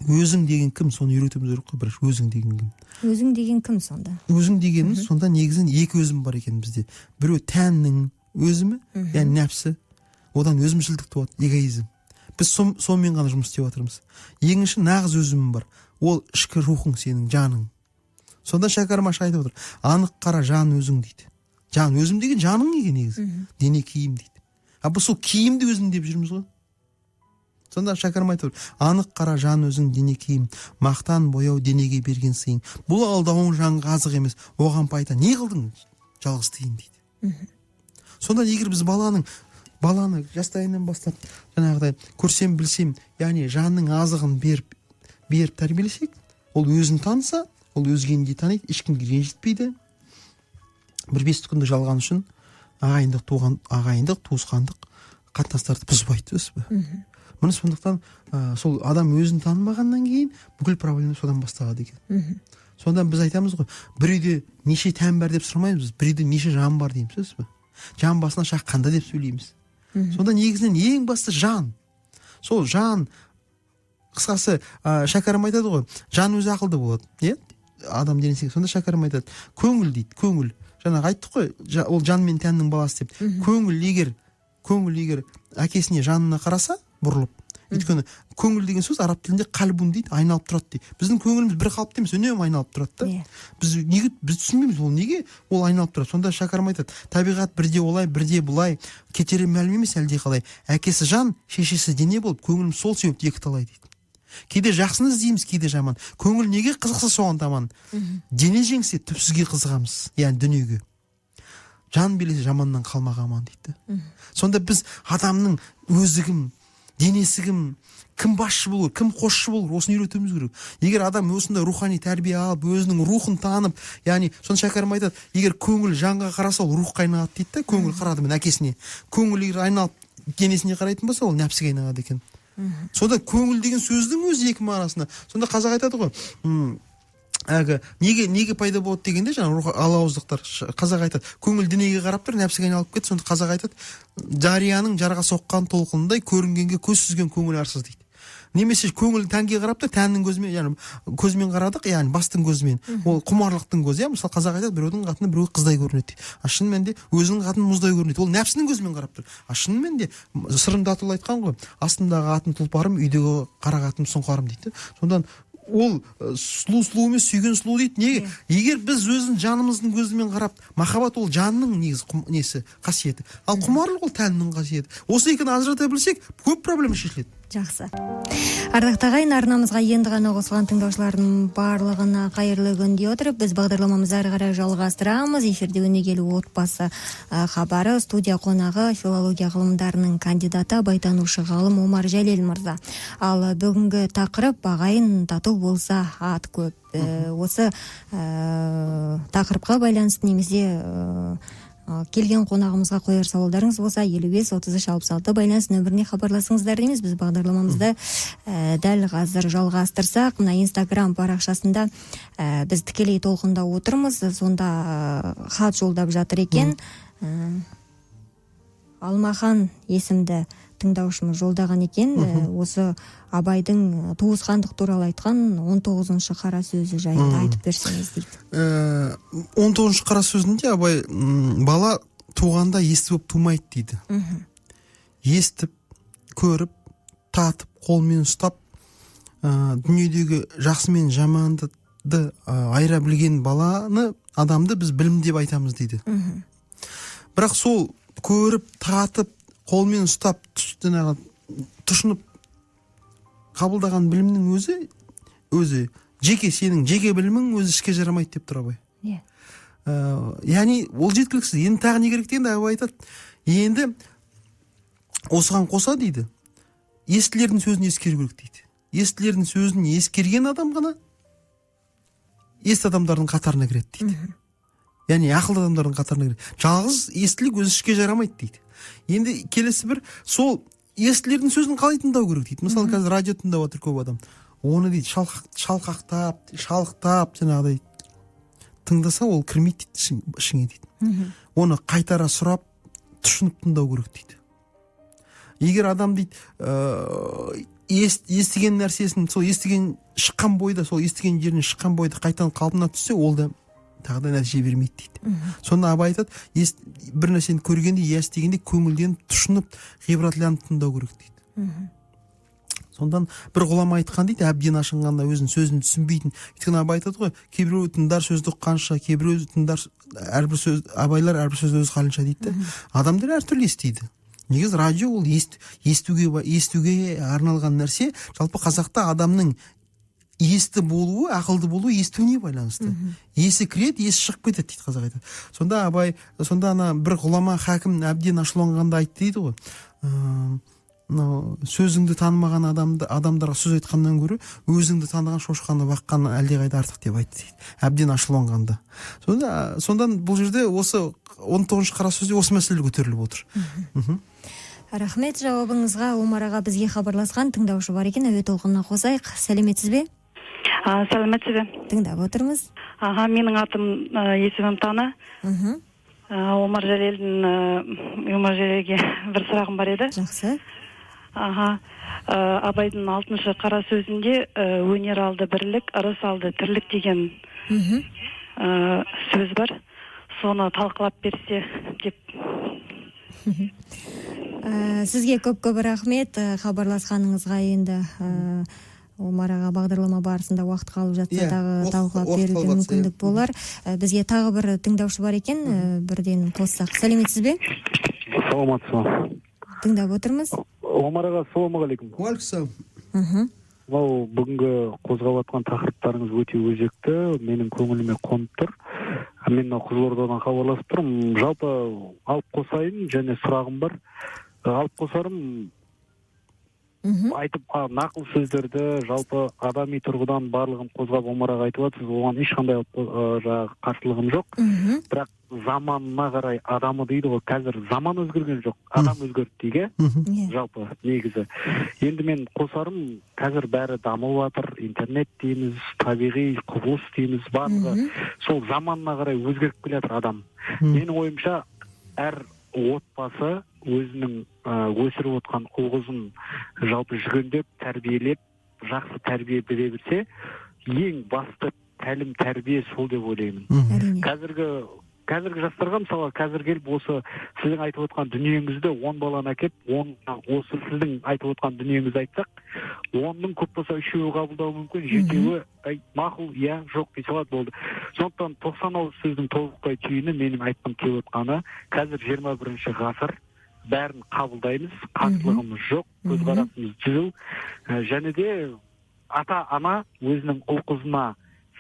Speaker 3: өзің деген кім, соны үйретуіміз керек қой бірінші. Өзің деген кім?
Speaker 2: Өзің деген кім сонда?
Speaker 3: Өзің дегеніміз сонда негізінен екі өзім бар екен бізде. Біреу тәннің өзімі, яғни нәпсі, одан өзімшілдік туады, эгоизм. Біз сонымен ғана жұмыс істеп жатырмыз. Екінші нағыз өзім бар, ол ішкі рухың, сенің жаның. Сонда Шәкәрім аша айтып отыр: анық қара жан өзің дейді. Жан өзім деген жаның екен негізі, дене киім дейді. А біз сол киімді өзім деп жүрміз ғой. Сонда Шәкәрім айтып отыр: анық қара жан өзің, дене киім, мақтан бояу денеге берген сыйың, бұл алдауың жанға азық емес, оған пайда не қылдың жалғыз тиын дейді. Сонда егер біз баланы жастайынан бастап жаңағыдай көрсем білсем, яғни жанның азығын беріп беріп тәрбиелесек, ол өзін таныса, ол өзгені де таниды, ешкімге ренжітпейді. Бір бес күндік жалған үшін ағайындық, туған ағайындық, туысқандық қатынастарды бұзбайды, дұрыс па? Міне, сондықтан сол адам өзін танымағаннан кейін бүкіл проблема содан басталады екен. Сонда біз айтамыз ғой, бір үйде неше тән бар деп сұрамаймыз, бір үйде неше жан бар дейміз, дұрыс па? Жан басына шаққанда деп сөйлейміз. Сонда негізінен ең басты жан, сол жан. Қысқасы, Шәкәрім айтады ғой, жан өзі ақылды болады, иә, адам денесі. Сонда Шәкәрім айтады, көңіл дейді. Көңіл, жаңағы айттық қой, ол жан мен тәннің баласы деп. Көңіл егер әкесіне, жанына қараса бұрылып, өйткені көңіл деген сөз араб тілінде қалбун дейді, айналып тұрады дейді. Біздің көңіліміз бір қалыпты емес, үнемі айналып тұрады да. Біз неге, біз түсінбейміз, ол неге ол айналып тұрады. Сонда Шәкәрім айтады: табиғат бірде олай, бірде бұлай, кетері мәлім емес әлде қалай, әкесі жан, шешесі дене болып, көңілім сол себепті екі талай дейді. Кейде жақсыны іздейміз, кейде жаман, көңіл неге қызықса соған таман, дене жеңсе түпсізге қызығамыз, яғни дүниеге, жан билесе жаманнан қалмақ аман дейді. Сонда біз адамның өзі кім, денесі кім, кім басшы болу керек, кім қосшы болу керек, осыны үйретуіміз керек. Егер адам осындай рухани тәрбие алып, өзінің рухын танып, яғни сонда Шәкәрім айтады, егер көңіл жанға қараса, ол рухқа айналады дейді да. Көңіл қарады міне әкесіне, көңіл егер айналып денесіне қарайтын болса, ол нәпсіге айналады екен. Сонда көңіл деген сөздің өзі екі мағынасында. Сонда қазақ айтады ғой, әлгі неге пайда болады дегенде, жаңағы рух алауыздықтар, қазақ айтады, көңіл денеге қарап тұр, нәпсіге айналып кетті. Сонда қазақ айтады, дарияның жарға соққан толқынындай, көрінгенге көз сүзген көңіл арсыз дейді. Немесе көңіл тәнге қарап тұр, тәннің көзімен, яғни көзімен қарадық, яғни бастың көзімен, ол құмарлықтың көзі, иә. Мысалы, қазақ айтады, біреудің қатыны біреуге қыздай көрінеді дейді, а шын мәнінде өзінің қатыны мұздай көрінеді, ол нәпсінің көзімен қарап тұр. А шын мәнінде Сырым Датұлы айтқан ғой, астымдағы атым тұлпарым, үйдегі қара қатыным сұңқарым дейді. Сондан ол сұлу сұлу емес, сүйген сұлу дейді. Неге? Егер біз өзін жанымыздың көзімен қарап, махаббат ол жанның негізі несі, қасиеті, ал құмарлық ол тәннің қасиеті. Осы екіні ажырата білсек, көп проблема шешіледі.
Speaker 2: Жақсы. Ардақты ағайын, арнамызға енді ғана қосылған тыңдаушылардың барлығына қайырлы күн дей отырып, біз бағдарламамызды әрі қарай жалғастырамыз. Эфирде «Өнегелі отбасы» хабары, студия қонағы филология ғылымдарының кандидаты, абайтанушы ғалым Омар Жәлел мырза. Ал бүгінгі тақырып: ағайын тату болса, ат көп. Осы тақырыпқа байланысты немесе келген қонағымызға қояр сауалдарыңыз болса, 55 33 66 байланыс нөміріне хабарласыңыздар дейміз. Біз бағдарламамызды дәл қазір жалғастырсақ, мына Инстаграм парақшасында біз тікелей толқында отырмыз, сонда хат жолдап жатыр екен. Алмахан есімді тыңдаушымыз жолдаған екен. Осы Абайдың туысқандық туралы айтқан 19-шы қара сөзі жайында айтып берсеңіз дейді.
Speaker 3: 19-шы қара сөзінде Абай бала туғанда есті болып тумайды дейді. Естіп, көріп, татып, қолмен ұстап, дүниедегі жақсы мен жаманды айыра білген баланы, адамды біз білім деп айтамыз дейді. Бірақ сол көріп, татып, қолмен ұстап, жаңағы тұшынып қабылдаған білімнің өзі жеке, сенің жеке білімің өзі іске жарамайды деп тұр Абай. Яғни ол жеткіліксіз, енді тағы не керек дегенде, Абай айтады, енді осыған қоса дейді, естілердің сөзін ескеру керек дейді. Естілердің сөзін ескерген адам ғана есті адамдардың қатарына кіреді дейді, яғни ақылды адамдардың қатарына кіреді. Жалғыз естілік өзі іске жарамайды дейді. Енді келесі бір, сол естілердің сөзін қалай тыңдау керек дейді. Мысалы, қазір радио тыңдап жатыр көп адам. Оны дейді шалқақтап, шалықтап жаңағыдай тыңдаса, ол кірмейді дейді ішіңе дейді. Оны қайтара сұрап, тұшынып тыңдау керек дейді. Егер адам дейді естіген нәрсесін сол естіген шыққан бойда, сол естіген жерінен шыққан бойда қайтадан қалпына түссе, ол да тағы да нәтиже бермейді дейді. Сонда Абай айтады, бір нәрсені көргенде я естігенде көңілденіп, тұшынып, ғибратланып тыңдау керек дейді. Сондан бір ғұлама айтқан дейді, әбден ашынғанда өзінің сөзін түсінбейтін. Өйткені Абай айтады ғой, кейбіреу тыңдар сөзді ұққанша, кейбіреу тыңдар әрбір сөз, абайлар әрбір сөзді өз қалынша дейді да. Адамдар әртүрлі естиді. Негізі радио ол естуге арналған нәрсе. Жалпы қазақта адамның есті болуы, ақылды болуы естуіне байланысты. Есі кіреді, есі шығып кетеді дейді, қазақ айтады. Сонда Абай, сонда ана бір ғұлама хакім әбден ашуланғанда айтты дейді ғой, мынау сөзіңді танымаған адамдарға сөз айтқаннан гөрі өзіңді таныған шошқаны баққан әлдеқайда артық деп айтты дейді, әбден ашуланғанда. Сондан бұл жерде осы 19-шы қара сөзде осы мәселе көтеріліп отыр.
Speaker 2: Рахмет жауабыңызға, Омар аға. Бізге хабарласқан тыңдаушы бар екен, әуе толқынына қосайық. Сәлеметсіз бе?
Speaker 4: Сәлеметсіз бе?
Speaker 2: Тыңдап отырмыз.
Speaker 4: Аха, менің атым, есімім Тана. Омар Жәлелдің, Омар Жәлелге бір сұрағым бар еді.
Speaker 2: Жақсы.
Speaker 4: Аха, Абайдың алтыншы қара сөзінде өнер алды бірлік, ырыс алды тірлік деген сөз бар. Соны талқылап берсе деп.
Speaker 2: Сізге көп-көп рахмет хабарласқаныңызға. Енді Омар аға, бағдарлама барысында уақыт қалып жатса, тағы талқылап
Speaker 3: уақыт
Speaker 2: беруге
Speaker 3: қалып жатса,
Speaker 2: мүмкіндік
Speaker 3: иә.
Speaker 2: болар. Бізге тағы бір тыңдаушы бар екен, бірден қоссақ. Сәлеметсіз бе?
Speaker 5: Саламатсыз ба?
Speaker 2: Тыңдап отырмыз.
Speaker 5: Омар аға, ассалаумағалейкум.
Speaker 3: Уағалейкумассалам.
Speaker 5: Мынау бүгінгі қозғап жатқан тақырыптарыңыз өте өзекті, менің көңіліме қонып тұр. Мен мынау Қызылордадан хабарласып тұрмын. Жалпы алып қосайын және сұрағым бар. Алып қосарым, айтып нақыл сөздерді жалпы адами тұрғыдан барлығын қозғап, Омар аға айтып жатсыз, оған ешқандай жаңағы қарсылығым жоқ. Бірақ заманына қарай адамы дейді ғой, қазір заман өзгерген жоқ, адам өзгерді дейік, иә? Жалпы негізі енді мен қосарым, қазір бәрі дамып жатыр, интернет дейміз, табиғи құбылыс дейміз, барлығы сол заманына қарай өзгеріп келе жатыр адам. Менің ойымша, әр отбасы өзінің өсіріп отқан ұл қызын жалпы жүгендеп, тәрбиелеп, жақсы тәрбие бере білсе, ең басты тәлім тәрбие сол деп ойлаймын. Қазіргі жастарға, мысалы, қазір келіп осы сіздің айтып отқан дүниеңізді, 10 баланы әкеліп, 10 осы сіздің айтып отқан дүниеңізді айтсақ, 10-ның көп болса үшеуі қабылдауы мүмкін, жетеуі ай, мақұл, иә, жоқ дей салады, болды. Сондықтан 90 ауыз сөздің тобықтай түйіні, менің айтқым келіп отқаны, қазір 21-ғасыр, бәрін қабылдаймыз, қарсылығымыз жоқ, көзқарасымыз түзу. Және де ата ана өзінің ұл қызына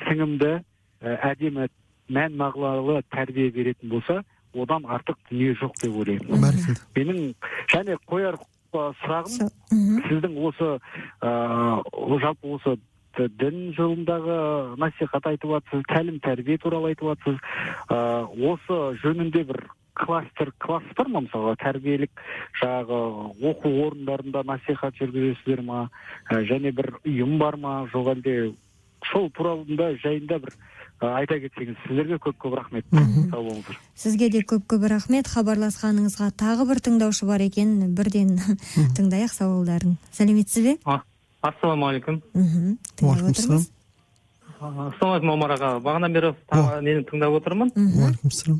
Speaker 5: сіңімді, әдемі, мән мағыналы тәрбие беретін болса, одан артық дүние жоқ деп ойлаймын.
Speaker 3: Бәрекелді.
Speaker 5: Менің және қояр сұрағым, сіздің осы жалпы осы дін жолындағы насихат айтып жатсыз, тәлім тәрбие туралы айтып жатсыз, осы жөнінде бір кластер, класс бар ма, мысалға, тәрбиелік жаңағы оқу орындарында насихат жүргізесіздер ма, және бір ұйым бар ма, жоқ әлде сол туралында жайында бір айта кетсеңіз. Сіздерге көп көп рахмет. Сау болыңыздар.
Speaker 2: Сізге де көп көп рахмет хабарласқаныңызға. Тағы бір тыңдаушы бар екен, бірден тыңдайық сауалдарын. Сәлеметсіз бе?
Speaker 6: Ассалаумағалейкум.
Speaker 2: Тыңдап
Speaker 3: Уағалейкумассалам.
Speaker 2: отырмыз.
Speaker 6: Ассалаумағалейкум, Омар аға. Бағанадан бері нені тыңдап отырмын.
Speaker 3: Уағалейкумассалам.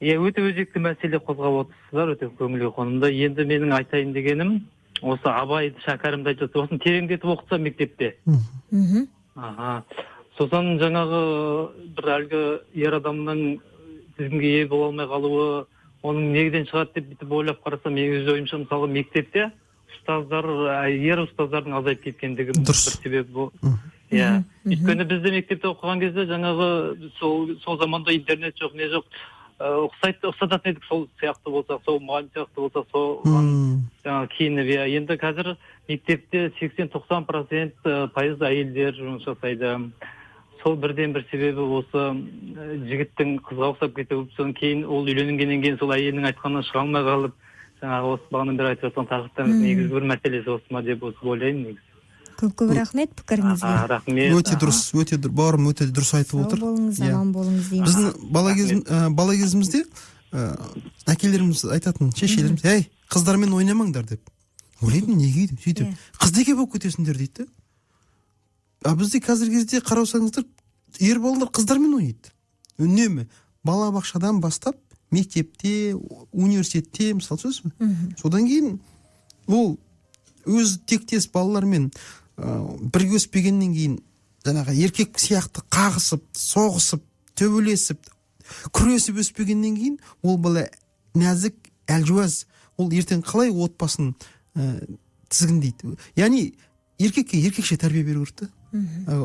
Speaker 6: Иә, өте өзекті мәселе қозғап отырсыздар, өте көңілге қонымды. Енді менің айтайын дегенім, осы Абай, Шәкәрімді айтып жатыр, осыны тереңдетіп оқытса мектепте. Аха. Сосын жаңағы бір әлгі ер адамның тізімге ие бола алмай қалуы, оның неден шығады деп бүйтіп ойлап қарасам, менің өз ойымша, мысалы, мектепте ұстаздар, ер ұстаздардың азайып кеткендігі бір себебі бұл. Иә. Өйткені бізде мектепте оқыған кезде жаңағы сол заманда интернет жоқ, не жоқ. Ұқсататын едік, сол сияқты болсақ, сол мұғалім сияқты болсақ, сол жаңағы киініп, иә. Енді қазір мектепте 80-90 процент, пайыз әйелдер жұмыс жасайды. Сол бірден бір себебі осы, жігіттің қызға ұқсап кетуі, содан кейін ол үйленгеннен кейін сол әйелінің айтқанынан шыға алмай қалып, жаңағы осы бағанадан бері айтып жатқан тақырыптардың негізгі бір мәселесі осы ма деп осы ойлаймын негізі.
Speaker 2: Көп көп рахмет пікіріңізге.
Speaker 6: Рахмет.
Speaker 3: Өте дұрыс, өте бауырым өте дұрыс айтып
Speaker 2: Сау
Speaker 3: отыр.
Speaker 2: болыңыз,
Speaker 3: Иә.
Speaker 2: аман болыңыз дейміз.
Speaker 3: Біздің бала кезімізде әкелеріміз айтатын, шешелеріміз: "Әй, қыздармен ойнамаңдар", – деп. Ойлайтынмын, неге деп. Сөйтіп "Қыздеке болып кетесіңдер", – дейді да. А бізде қазіргі кезде қарасаңыздар, ер балалар қыздармен ойнайды үнемі, балабақшадан бастап мектепте, университетте, мысалы, түсінесіз бе? Содан кейін ол өз тектес балалармен бірге өспегеннен кейін, жаңағы еркек сияқты қағысып, соғысып, төбелесіп, күресіп өспегеннен кейін, ол бала нәзік, әлжуаз. Ол ертең қалай отбасын тізгіндейді? Яғни еркекке еркекше тәрбие беру керек та.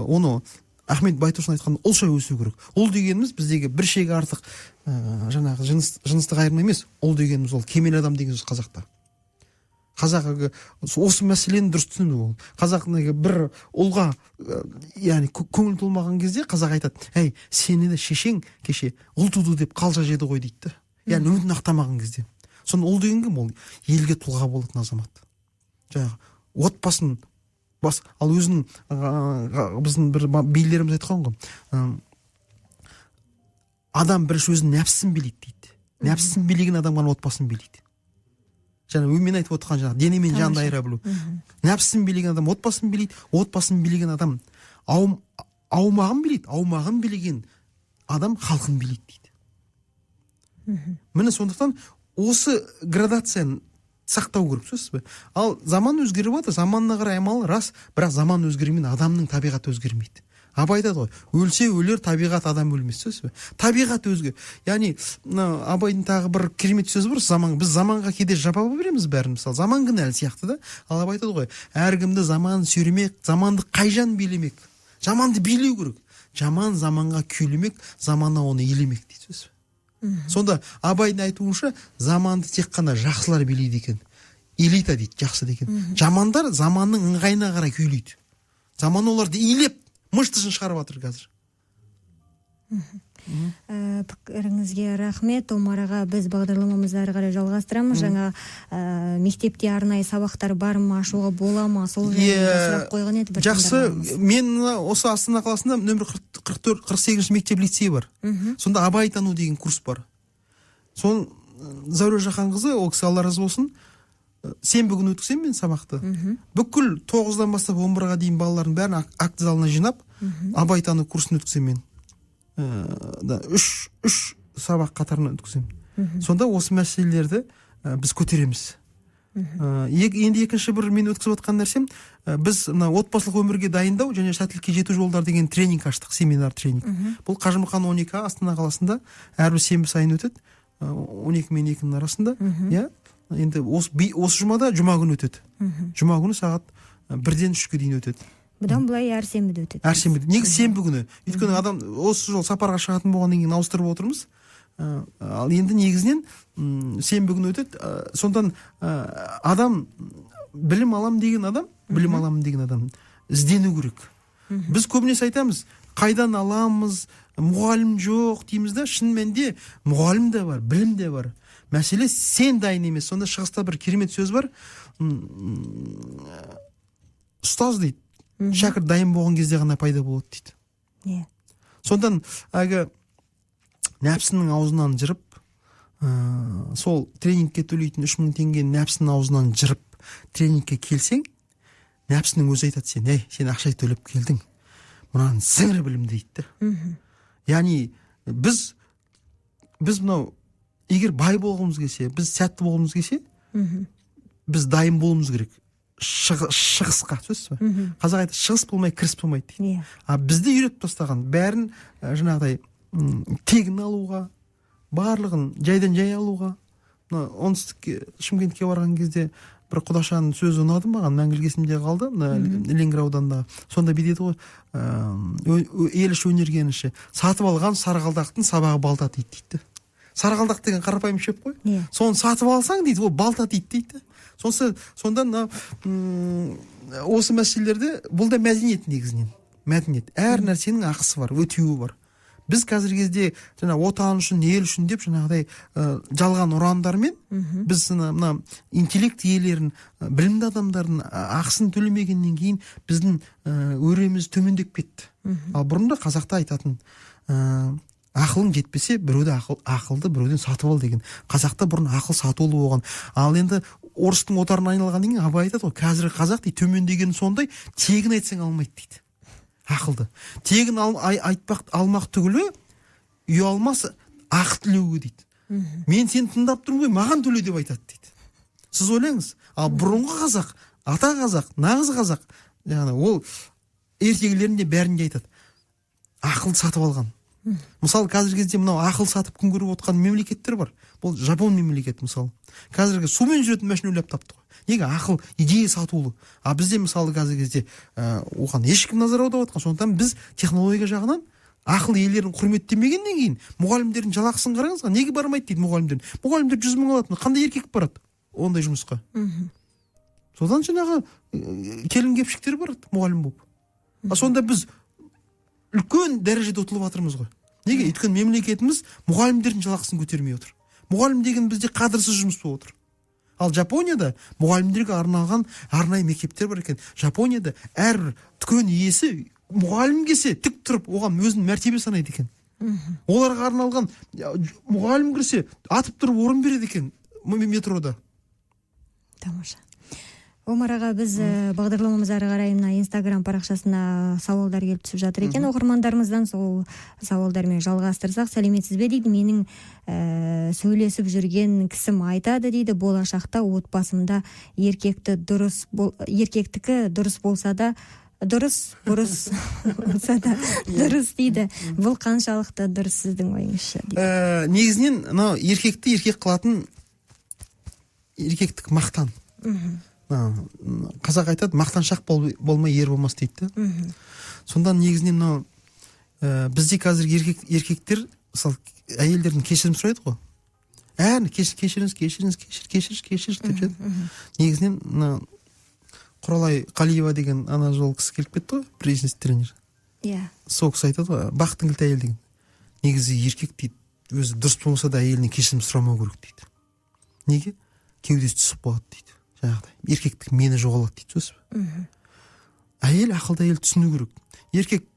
Speaker 3: Оны Ахмет Байтұрсынов айтқан, ұлша өсу керек. Ұл дегеніміз біздегі бір шегі артық жаңағы жыныстық айырма емес. Ұл дегеніміз ол кемел адам деген сөз қазақта. Қазақ әлгі осы мәселені дұрыс түсінді. Ол қазақ бір ұлға яғни көңіл толмаған кезде қазақ айтады: "Әй, сені де шешең кеше ұл туды деп қалжа жеді ғой", – дейді да. Яғни үмітін ақтамаған кезде. Сонда ұл деген кім? Ол елге тұлға болатын азамат, жаңағы отбасын бас. Ал өзінің біздің бір билеріміз айтқан ғой, адам бірінші өзінің нәпсісін билейді дейді. Нәпсісін билеген адам ғана отбасын билейді. Жаңа мен айтып отырған жаңағы дене мен жанды айыра білу. Нәпсісін билеген адам отбасын билейді, отбасын билеген адам аумағын билейді, аумағын билеген адам халқын билейді дейді. Міне, сондықтан осы градацияны сақтау керек, түсінесіз бе? Ал заман өзгеріп жатыр, заманына қарай амал рас, бірақ заман өзгерген адамның табиғаты өзгермейді. Абай айтады ғой: "Өлсе өлер табиғат, адам өлмес", түсінесіз бе? Табиғат өзге. Яғни мына Абайдың тағы бір керемет сөзі бар. Заман, біз заманға кейде жаба береміз бәрін, мысалы, заман кінәлі сияқты да. Ал Абай айтады ғой: "Әркімді заман сүйремек, заманды қай жан билемек?" Заманды билеу керек. Жаман заманға күйлемек, замана оны елемек дейді, түсінесіз бе? Сонда Абайдың айтуынша, заманды тек қана жақсылар билейді екен, элита дейді, жақсы деген. Жамандар заманның ыңғайына қарай күйлейді, заман оларды илеп, мыштысын шығарып жатыр қазір.
Speaker 2: Пікіріңізге рахмет, Омар аға. Біз бағдарламамызды әрі қарай жалғастырамыз. Жаңа мектепте арнайы сабақтар бар ма, ашуға бола ма, сол жайында сұрақ қойған еді бір
Speaker 3: Жақсы.
Speaker 2: тыңдарманымыз.
Speaker 3: Мен мына осы Астана қаласында нөмір 44, 48-ші мектеп лицейі бар. Сонда Абайтану деген курс бар. Соны Зәуре Жаһанқызы, ол кісі, Алла разы болсын, сенбі күні өткіземін мен сабақты. Бүкіл 9-дан бастап 11-ға дейін балалардың бәрін акт залына жинап, Абайтану курсын өткіземін мен. Да, үш сабақ қатарынан өткіземін. Сонда осы мәселелерді біз көтереміз. Енді екінші бір мен өткізіп жатқан нәрсем, біз мына отбасылық өмірге дайындау және сәттілікке жету жолдары деген тренинг аштық, семинар, тренинг. Бұл Қажымұқан 12, Астана қаласында әрбір сенбі сайын өтеді, 12 мен 2-нің арасында. Иә, енді осы жұмада, жұма күні өтеді. Жұма күні сағат 1-ден 3-ке дейін өтеді.
Speaker 2: Бұдан былай әр сенбіде өтеді.
Speaker 3: Әр сенбіде, негізі сенбі күні, өйткені адам осы жолы сапарға шығатын болғаннан кейін ауыстырып отырмыз. Ал енді негізінен сенбі күні өтеді. Сондықтан адам білім алам деген адам, білім аламын деген адам іздену керек. Біз көбінесе айтамыз: "Қайдан аламыз, мұғалім жоқ", – дейміз да. Шын мәнінде мұғалім де бар, білім де бар, мәселе сен дайын емес. Сонда шығыста бір керемет сөз бар: "Ұстаз, – дейді, – шәкірт дайын болған кезде ғана пайда болады", – дейді. Сондықтан әлгі нәпсінің аузынан жырып, сол тренингке төлейтін 3000 теңгені нәпсінің аузынан жырып, тренингке келсең, нәпсінің өзі айтады: "Сен, ей, сен ақша төлеп келдің, мынаны сіңір білім", – дейді да. Яғни біз мынау егер бай болғымыз келсе, біз сәтті болғымыз келсе, біз дайын болуымыз керек шығысқа, түсінесіз ба? Қазақ айтады: "Шығыс болмай, кіріс болмайды", – дейді. А бізді үйретіп тастаған бәрін жаңағыдай тегін алуға, барлығын жайдан жай алуға. Мына оңтүстікке, Шымкентке барған кезде бір құдашаның сөзі ұнады маған, мәңгілік есімде қалды. Мына Ленгір ауданындағы. Сонда бүйтеді ғой: "Ел іші өнерген іші, сатып алған сарғалдақтың сабағы балта тиді", – дейді. Сарғалдақ деген қарапайым шөп қой. Соны сатып алсаң, дейді, ол балта тиді дейді. Сонысы сонда мына осы мәселелерде, бұл да мәдениет, негізінен мәдениет. Әр нәрсенің ақысы бар, өтеуі бар. Біз қазіргі кезде жаңа отан үшін, ел үшін деп жаңағыдай жалған ұрандармен біз мына интеллект иелерін, білімді адамдардың ақысын төлемегеннен кейін біздің өреміз төмендеп кетті. Ал бұрында қазақта айтатын ақылың жетпесе біреуді ақылды біреуден сатып ал деген. Қазақта бұрын ақыл сатулы болған. Ал енді орыстың отарына айналғаннан кейін Абай айтады ғой, қазіргі қазақ дейді төмендегені сондай, тегін айтсаң алмайды дейді. Ақылды тегін айтпақ алмақ түгілі ұялмас ақы тілеуге дейді. Мен сені тыңдап тұрмын ғой, маған төле деп айтады дейді. Сіз ойлаңыз, ал бұрынғы қазақ, ата қазақ, нағыз қазақ, яғни ол ертегілерінде бәрінде айтады, ақыл сатып алған. Мысалы, қазіргі кезде мынау ақыл сатып күн көріп отқан мемлекеттер бар. Бұл Жапон мемлекеті мысалы. Қазіргі сумен жүретін машина ойлап тапты ғой. Неге? Ақыл, идея сатулы. А бізде мысалы қазіргі кезде оған ешкім назар аударып отқан. Сондықтан біз технология жағынан ақыл иелерін құрметтемегеннен кейін мұғалімдердің жалақысын қараңыз, неге бармайды дейді мұғалімдер. Мұғалімдер 100 мың алады. Қандай еркек барады ондай жұмысқа? Содан жаңағы келін-кепшіктер барады мұғалім болып. А сонда біз үлкен дәрежеде ұтылып жатырмыз ғой. Неге? Өйткені мемлекетіміз мұғалімдердің жалақысын көтермей отыр. Мұғалім деген бізде қадірсіз жұмыс болып отыр. Ал Жапонияда мұғалімдерге арналған арнайы мектептер бар екен. Жапонияда әрбір дүкен иесі мұғалім келсе тік тұрып оған өзінің мәртебе санайды екен. Оларға арналған мұғалім кірсе атып тұрып орын береді екен метрода.
Speaker 2: Тамаша. Омар аға, біз бағдарламамыз ары қарай мына Инстаграм парақшасына сауалдар келіп түсіп жатыр екен оқырмандарымыздан. Сол сауалдармен жалғастырсақ. Сәлеметсіз бе дейді, менің сөйлесіп жүрген кісім айтады дейді, болашақта отбасымда еркекті дұрыс еркектікі дұрыс болса да дұрыс, бұрыс болса да дұрыс дейді. Бұл қаншалықты дұрыс сіздің ойыңызша дейді?
Speaker 3: Негізінен мынау еркекті еркек қылатын еркектік мақтан. Қазақ айтады, мақтаншақ болмай ер болмас дейді. Сонда негізінен мынау бізде қазір еркектер мысалы әйелдерден кешірім сұрайды ғой. Әне кешіріңіз, кешіріңіз, кешір, кешір деп жатады. Негізінен мына Құралай Қалиева деген ана жол кісі келіп кетті ғой, бизнес тренер.
Speaker 2: Иә.
Speaker 3: Сол кісі айтады ғой, бақыттың кілті әйел деген. Негізі еркек дейді, өзі дұрыс болмаса да әйелінен кешірім сұрамау керек дейді. Неге? Кеудесі түсіп қалады дейді. Жаңағыдай еркектік мені жоғалады дейді, сөз. Әйел, ақылды әйел түсіну керек. Еркек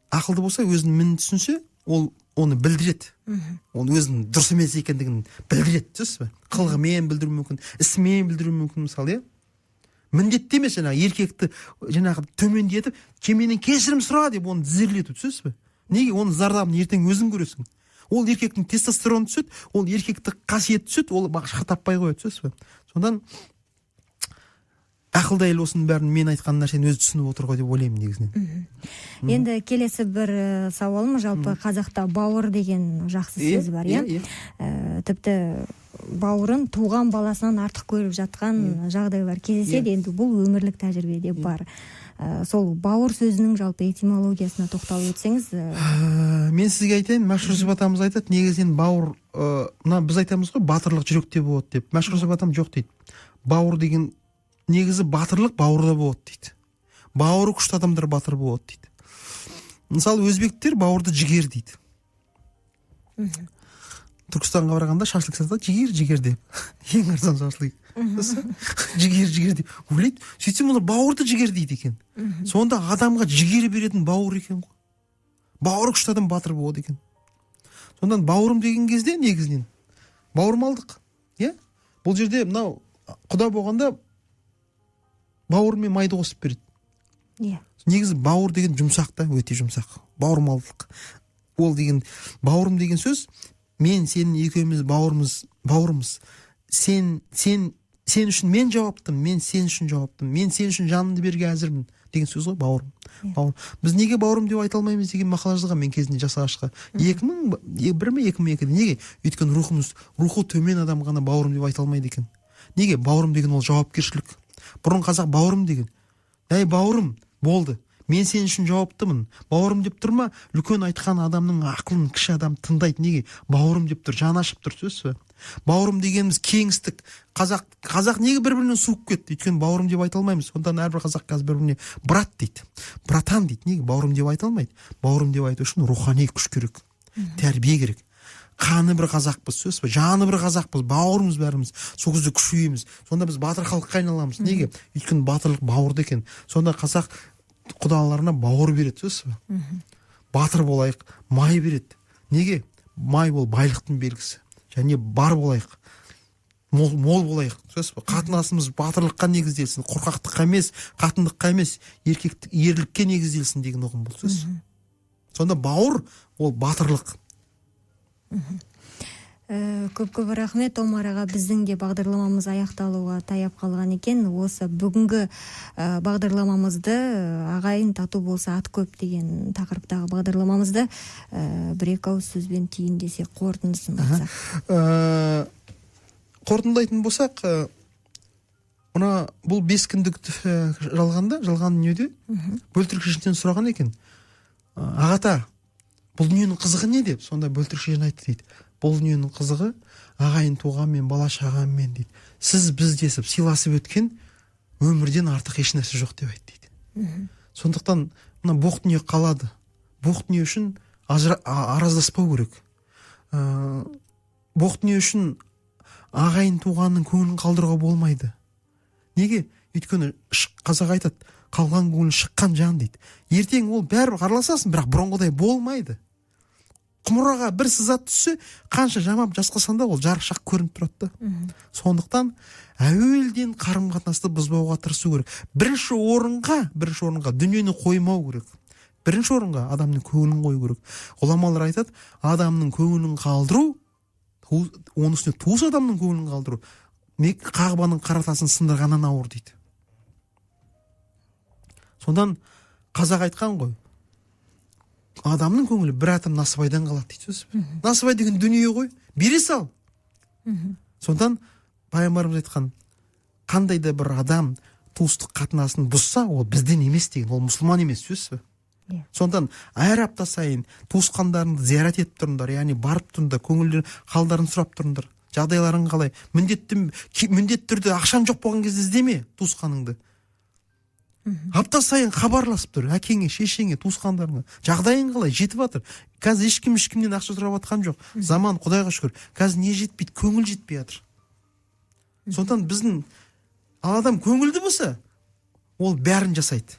Speaker 3: ақылды болса, өзінің мінін түсінсе, ол оны білдіреді. Ол өзінің дұрыс емес екендігін білдіреді, түсінесіз бе? Қылығымен білдіруі мүмкін, ісімен білдіруі мүмкін, мысалы, иә? Міндетті емес жаңағы еркекті жаңағы төмендетіп, кеменен кешірім сұра деп оны тізерлету, түсінесіз бе? Неге? Оның зардабын ертең өзің көресің. Ол еркектің тестостероны түседі, ол еркекті қасиет түседі, ол ақша таппай қояды, түсінесіз бе? Содан ақылды әйел осының бәрін мен айтқан нәрсені өзі түсініп отыр ғой деп ойлаймын негізінен.
Speaker 2: Енді келесі бір сауалым, жалпы қазақта бауыр деген жақсы сөз бар, иә? Тіпті бауырын туған баласынан артық көріп жатқан жағдайлар кездеседі, енді бұл өмірлік тәжірибеде бар. Сол бауыр сөзінің жалпы этимологиясына тоқталып өтсеңіз.
Speaker 3: Мен сізге айтайын, Мәшһүр Жүсіп атамыз айтады, негізінен бауыр, мына біз айтамыз ғой, батырлық жүректе болады деп. Мәшһүр Жүсіп атам жоқ дейді. Бауыр деген негізі батырлық бауырда болады дейді. Бауыры күшті адамдар батыр болады дейді. Мысалы, өзбектер бауырды жігер дейді. Түркістанға барғанда шашлык сатады, жігер, жігер деп. Ең арзан шашлык. Жігер, жігер деп ойлайды. Сөйтсем олар бауырды жігер дейді екен. Сонда адамға жігер беретін бауыр екен ғой. Бауыры күшті адам батыр болады екен. Сондан бауырым деген кезде негізінен бауырмалдық, иә? Бұл жерде мынау құда болғанда бауыр мен майды қосып береді.
Speaker 2: Иә.
Speaker 3: Негізі бауыр деген жұмсақ та, өте жұмсақ. Бауырмалдық. Ол деген бауырым деген сөз, мен сенің екеуміз бауырымыз. Сен үшін мен жауаптым, мен сен үшін жауаптым, мен сен үшін жанымды беруге әзірмін деген сөз ғой, бауырым. Бауыр. Біз неге бауырым деп айта алмаймыз деген мақала жазған мен кезінде жас ағашқа. 2001 ме, 2002-де. Неге? Өйткені рухы төмен адам ғана бауырым деп айта алмайды екен. Неге? Бауырым деген ол жауапкершілік. Бұрын қазақ бауырым деген. Әй, бауырым, болды. Мен сен үшін жауаптымын. Бауырым деп тұрма, үлкен айтқан адамның ақылын кіші адам тыңдайды. Неге? Бауырым деп тұр, жаны ашып тұр, сөз бе? Бауырым дегеніміз кеңістік. Қазақ неге бір бірінен суып кетті? Өйткені бауырым деп айта алмаймыз. Сондықтан әрбір қазақ қазір бір біріне брат дейді, братан дейді. Неге бауырым деп айта алмайды? Бауырым деп айту үшін рухани күш керек, тәрбие керек. Қаны бір қазақпыз, сөз бе, жаны бір қазақпыз, бауырымыз бәріміз. Сол кезде күшейеміз. Сонда біз батыр халыққа айналамыз. Неге? Өйткені батырлық бауырда екен. Сонда қазақ құдаларына бауыр береді, сөз бе. Батыр болайық, май береді. Неге? Май ол байлықтың белгісі. Және бар болайық, мол болайық, сөз бе. Қатынасымыз батырлыққа негізделсін, қорқақтыққа емес, қатындыққа емес, еркектік, ерлікке негізделсін деген ұғым бұл, сөз. Сонда бауыр ол батырлық.
Speaker 2: Көп-көп рахмет, Омар аға. Біздің де бағдарламамыз аяқталуға таяп қалған екен. Осы бүгінгі бағдарламамызды, ағайын тату болса ат көп деген тақырыптағы бағдарламамызды бір екі ауыз сөзбен түйіндесек, қорытындысын айтсақ.
Speaker 3: Қорытындылайтын болсақ, мына бұл 5 күндік жалғанда, жалған дүниеде Бөлтірік шешеннен сұраған екен. Ағата, бұл дүниенің қызығы не деп? Сонда Бөлтірік шешен айтты дейді. Бұл дүниенің қызығы ағайын туғанмен, бала шағамен дейді. Сіз біз десіп сыйласып өткен өмірден артық еш нәрсе жоқ деп айтты дейді. Сондықтан мына боқ дүние қалады. Боқ дүние үшін араздаспау керек. Боқ дүние үшін ағайын туғанның көңілін қалдыруға болмайды. Неге? Өйткені қазақ айтады, қалған көңіл шыққан жан дейді. Ертең ол бәрібір араласасың, бірақ бұрынғыдай болмайды. Құмыраға бір сызат түссе, қанша жамап жасқасаң да ол жарықшақ көрініп тұрады да. Сондықтан әуелден қарым-қатынасты бұзбауға тырысу керек. Бірінші орынға дүниені қоймау керек. Бірінші орынға адамның көңілін қою керек. Ғұламалар айтады, адамның көңілін қалдыру, оның үстіне туыс адамның көңілін қалдыру, қағбаның қара тасын сындырғаннан ауыр дейді. Сондан қазақ айтқан ғой, адамның көңілі бір атым насыбайдан қалады дейді сөз. Насыбай деген дүние ғой, бере сал. Сондан пайғамбарымыз айтқан, қандай да бір адам туыстық қатынасын бұзса, ол бізден емес деген, ол мұсылман емес сөз. Сондан әр апта сайын туысқандарыңды зиярат етіп тұрыңдар, яғни барып тұрыңдар, көңілдерін, халдарын сұрап тұрыңдар, жағдайларың қалай. Міндетті түрде ақшаң жоқ болған кезде іздеме туысқаныңды. Апта сайын хабарласып тұр, әкеңе, шешеңе, туысқандарыңа. Жағдайың қалай, жетіп жатыр. Қазір ешкім ешкімнен ақша сұрап жатқан жоқ. Заман, Құдайға шүкір. Қазір не жетпейді, көңіл жетпей жатыр. Сондықтан біздің ал адам көңілді болса, ол бәрін жасайды.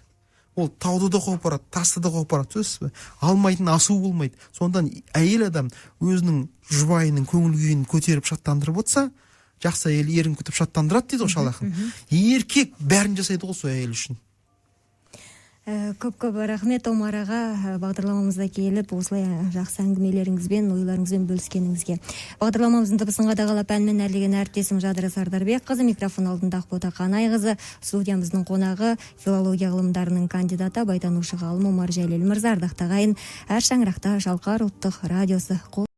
Speaker 3: Ол тауды да қопарады, тасты да қопарады, сөзсіз бе? Алмайтын асу болмайды. Сондықтан әйел адам өзінің жұбайының көңіл күйін көтеріп шаттандырып отырса, жақсы әйел ерін күтіп шаттандырады дейді ғой шал ақын. Еркек бәрін жасайды ғой сол әйел үшін.
Speaker 2: Көп-көп рахмет, Омар аға, бағдарламамызда келіп осылай жақсы әңгімелеріңізбен, ойларыңызбен бөліскеніңізге. Бағдарламамыздың дыбысын қадағалап әнмен әрлеген әріптесім Жадыра Сардарбекқызы, микрофон алдында Ақбота Қанайқызы, студиямыздың қонағы филология ғылымдарының кандидаты, абайтанушы ғалым Омар Жәлел мырза. Ардақты ағайын, әр шаңырақта Шалқар ұлттық радиосы қол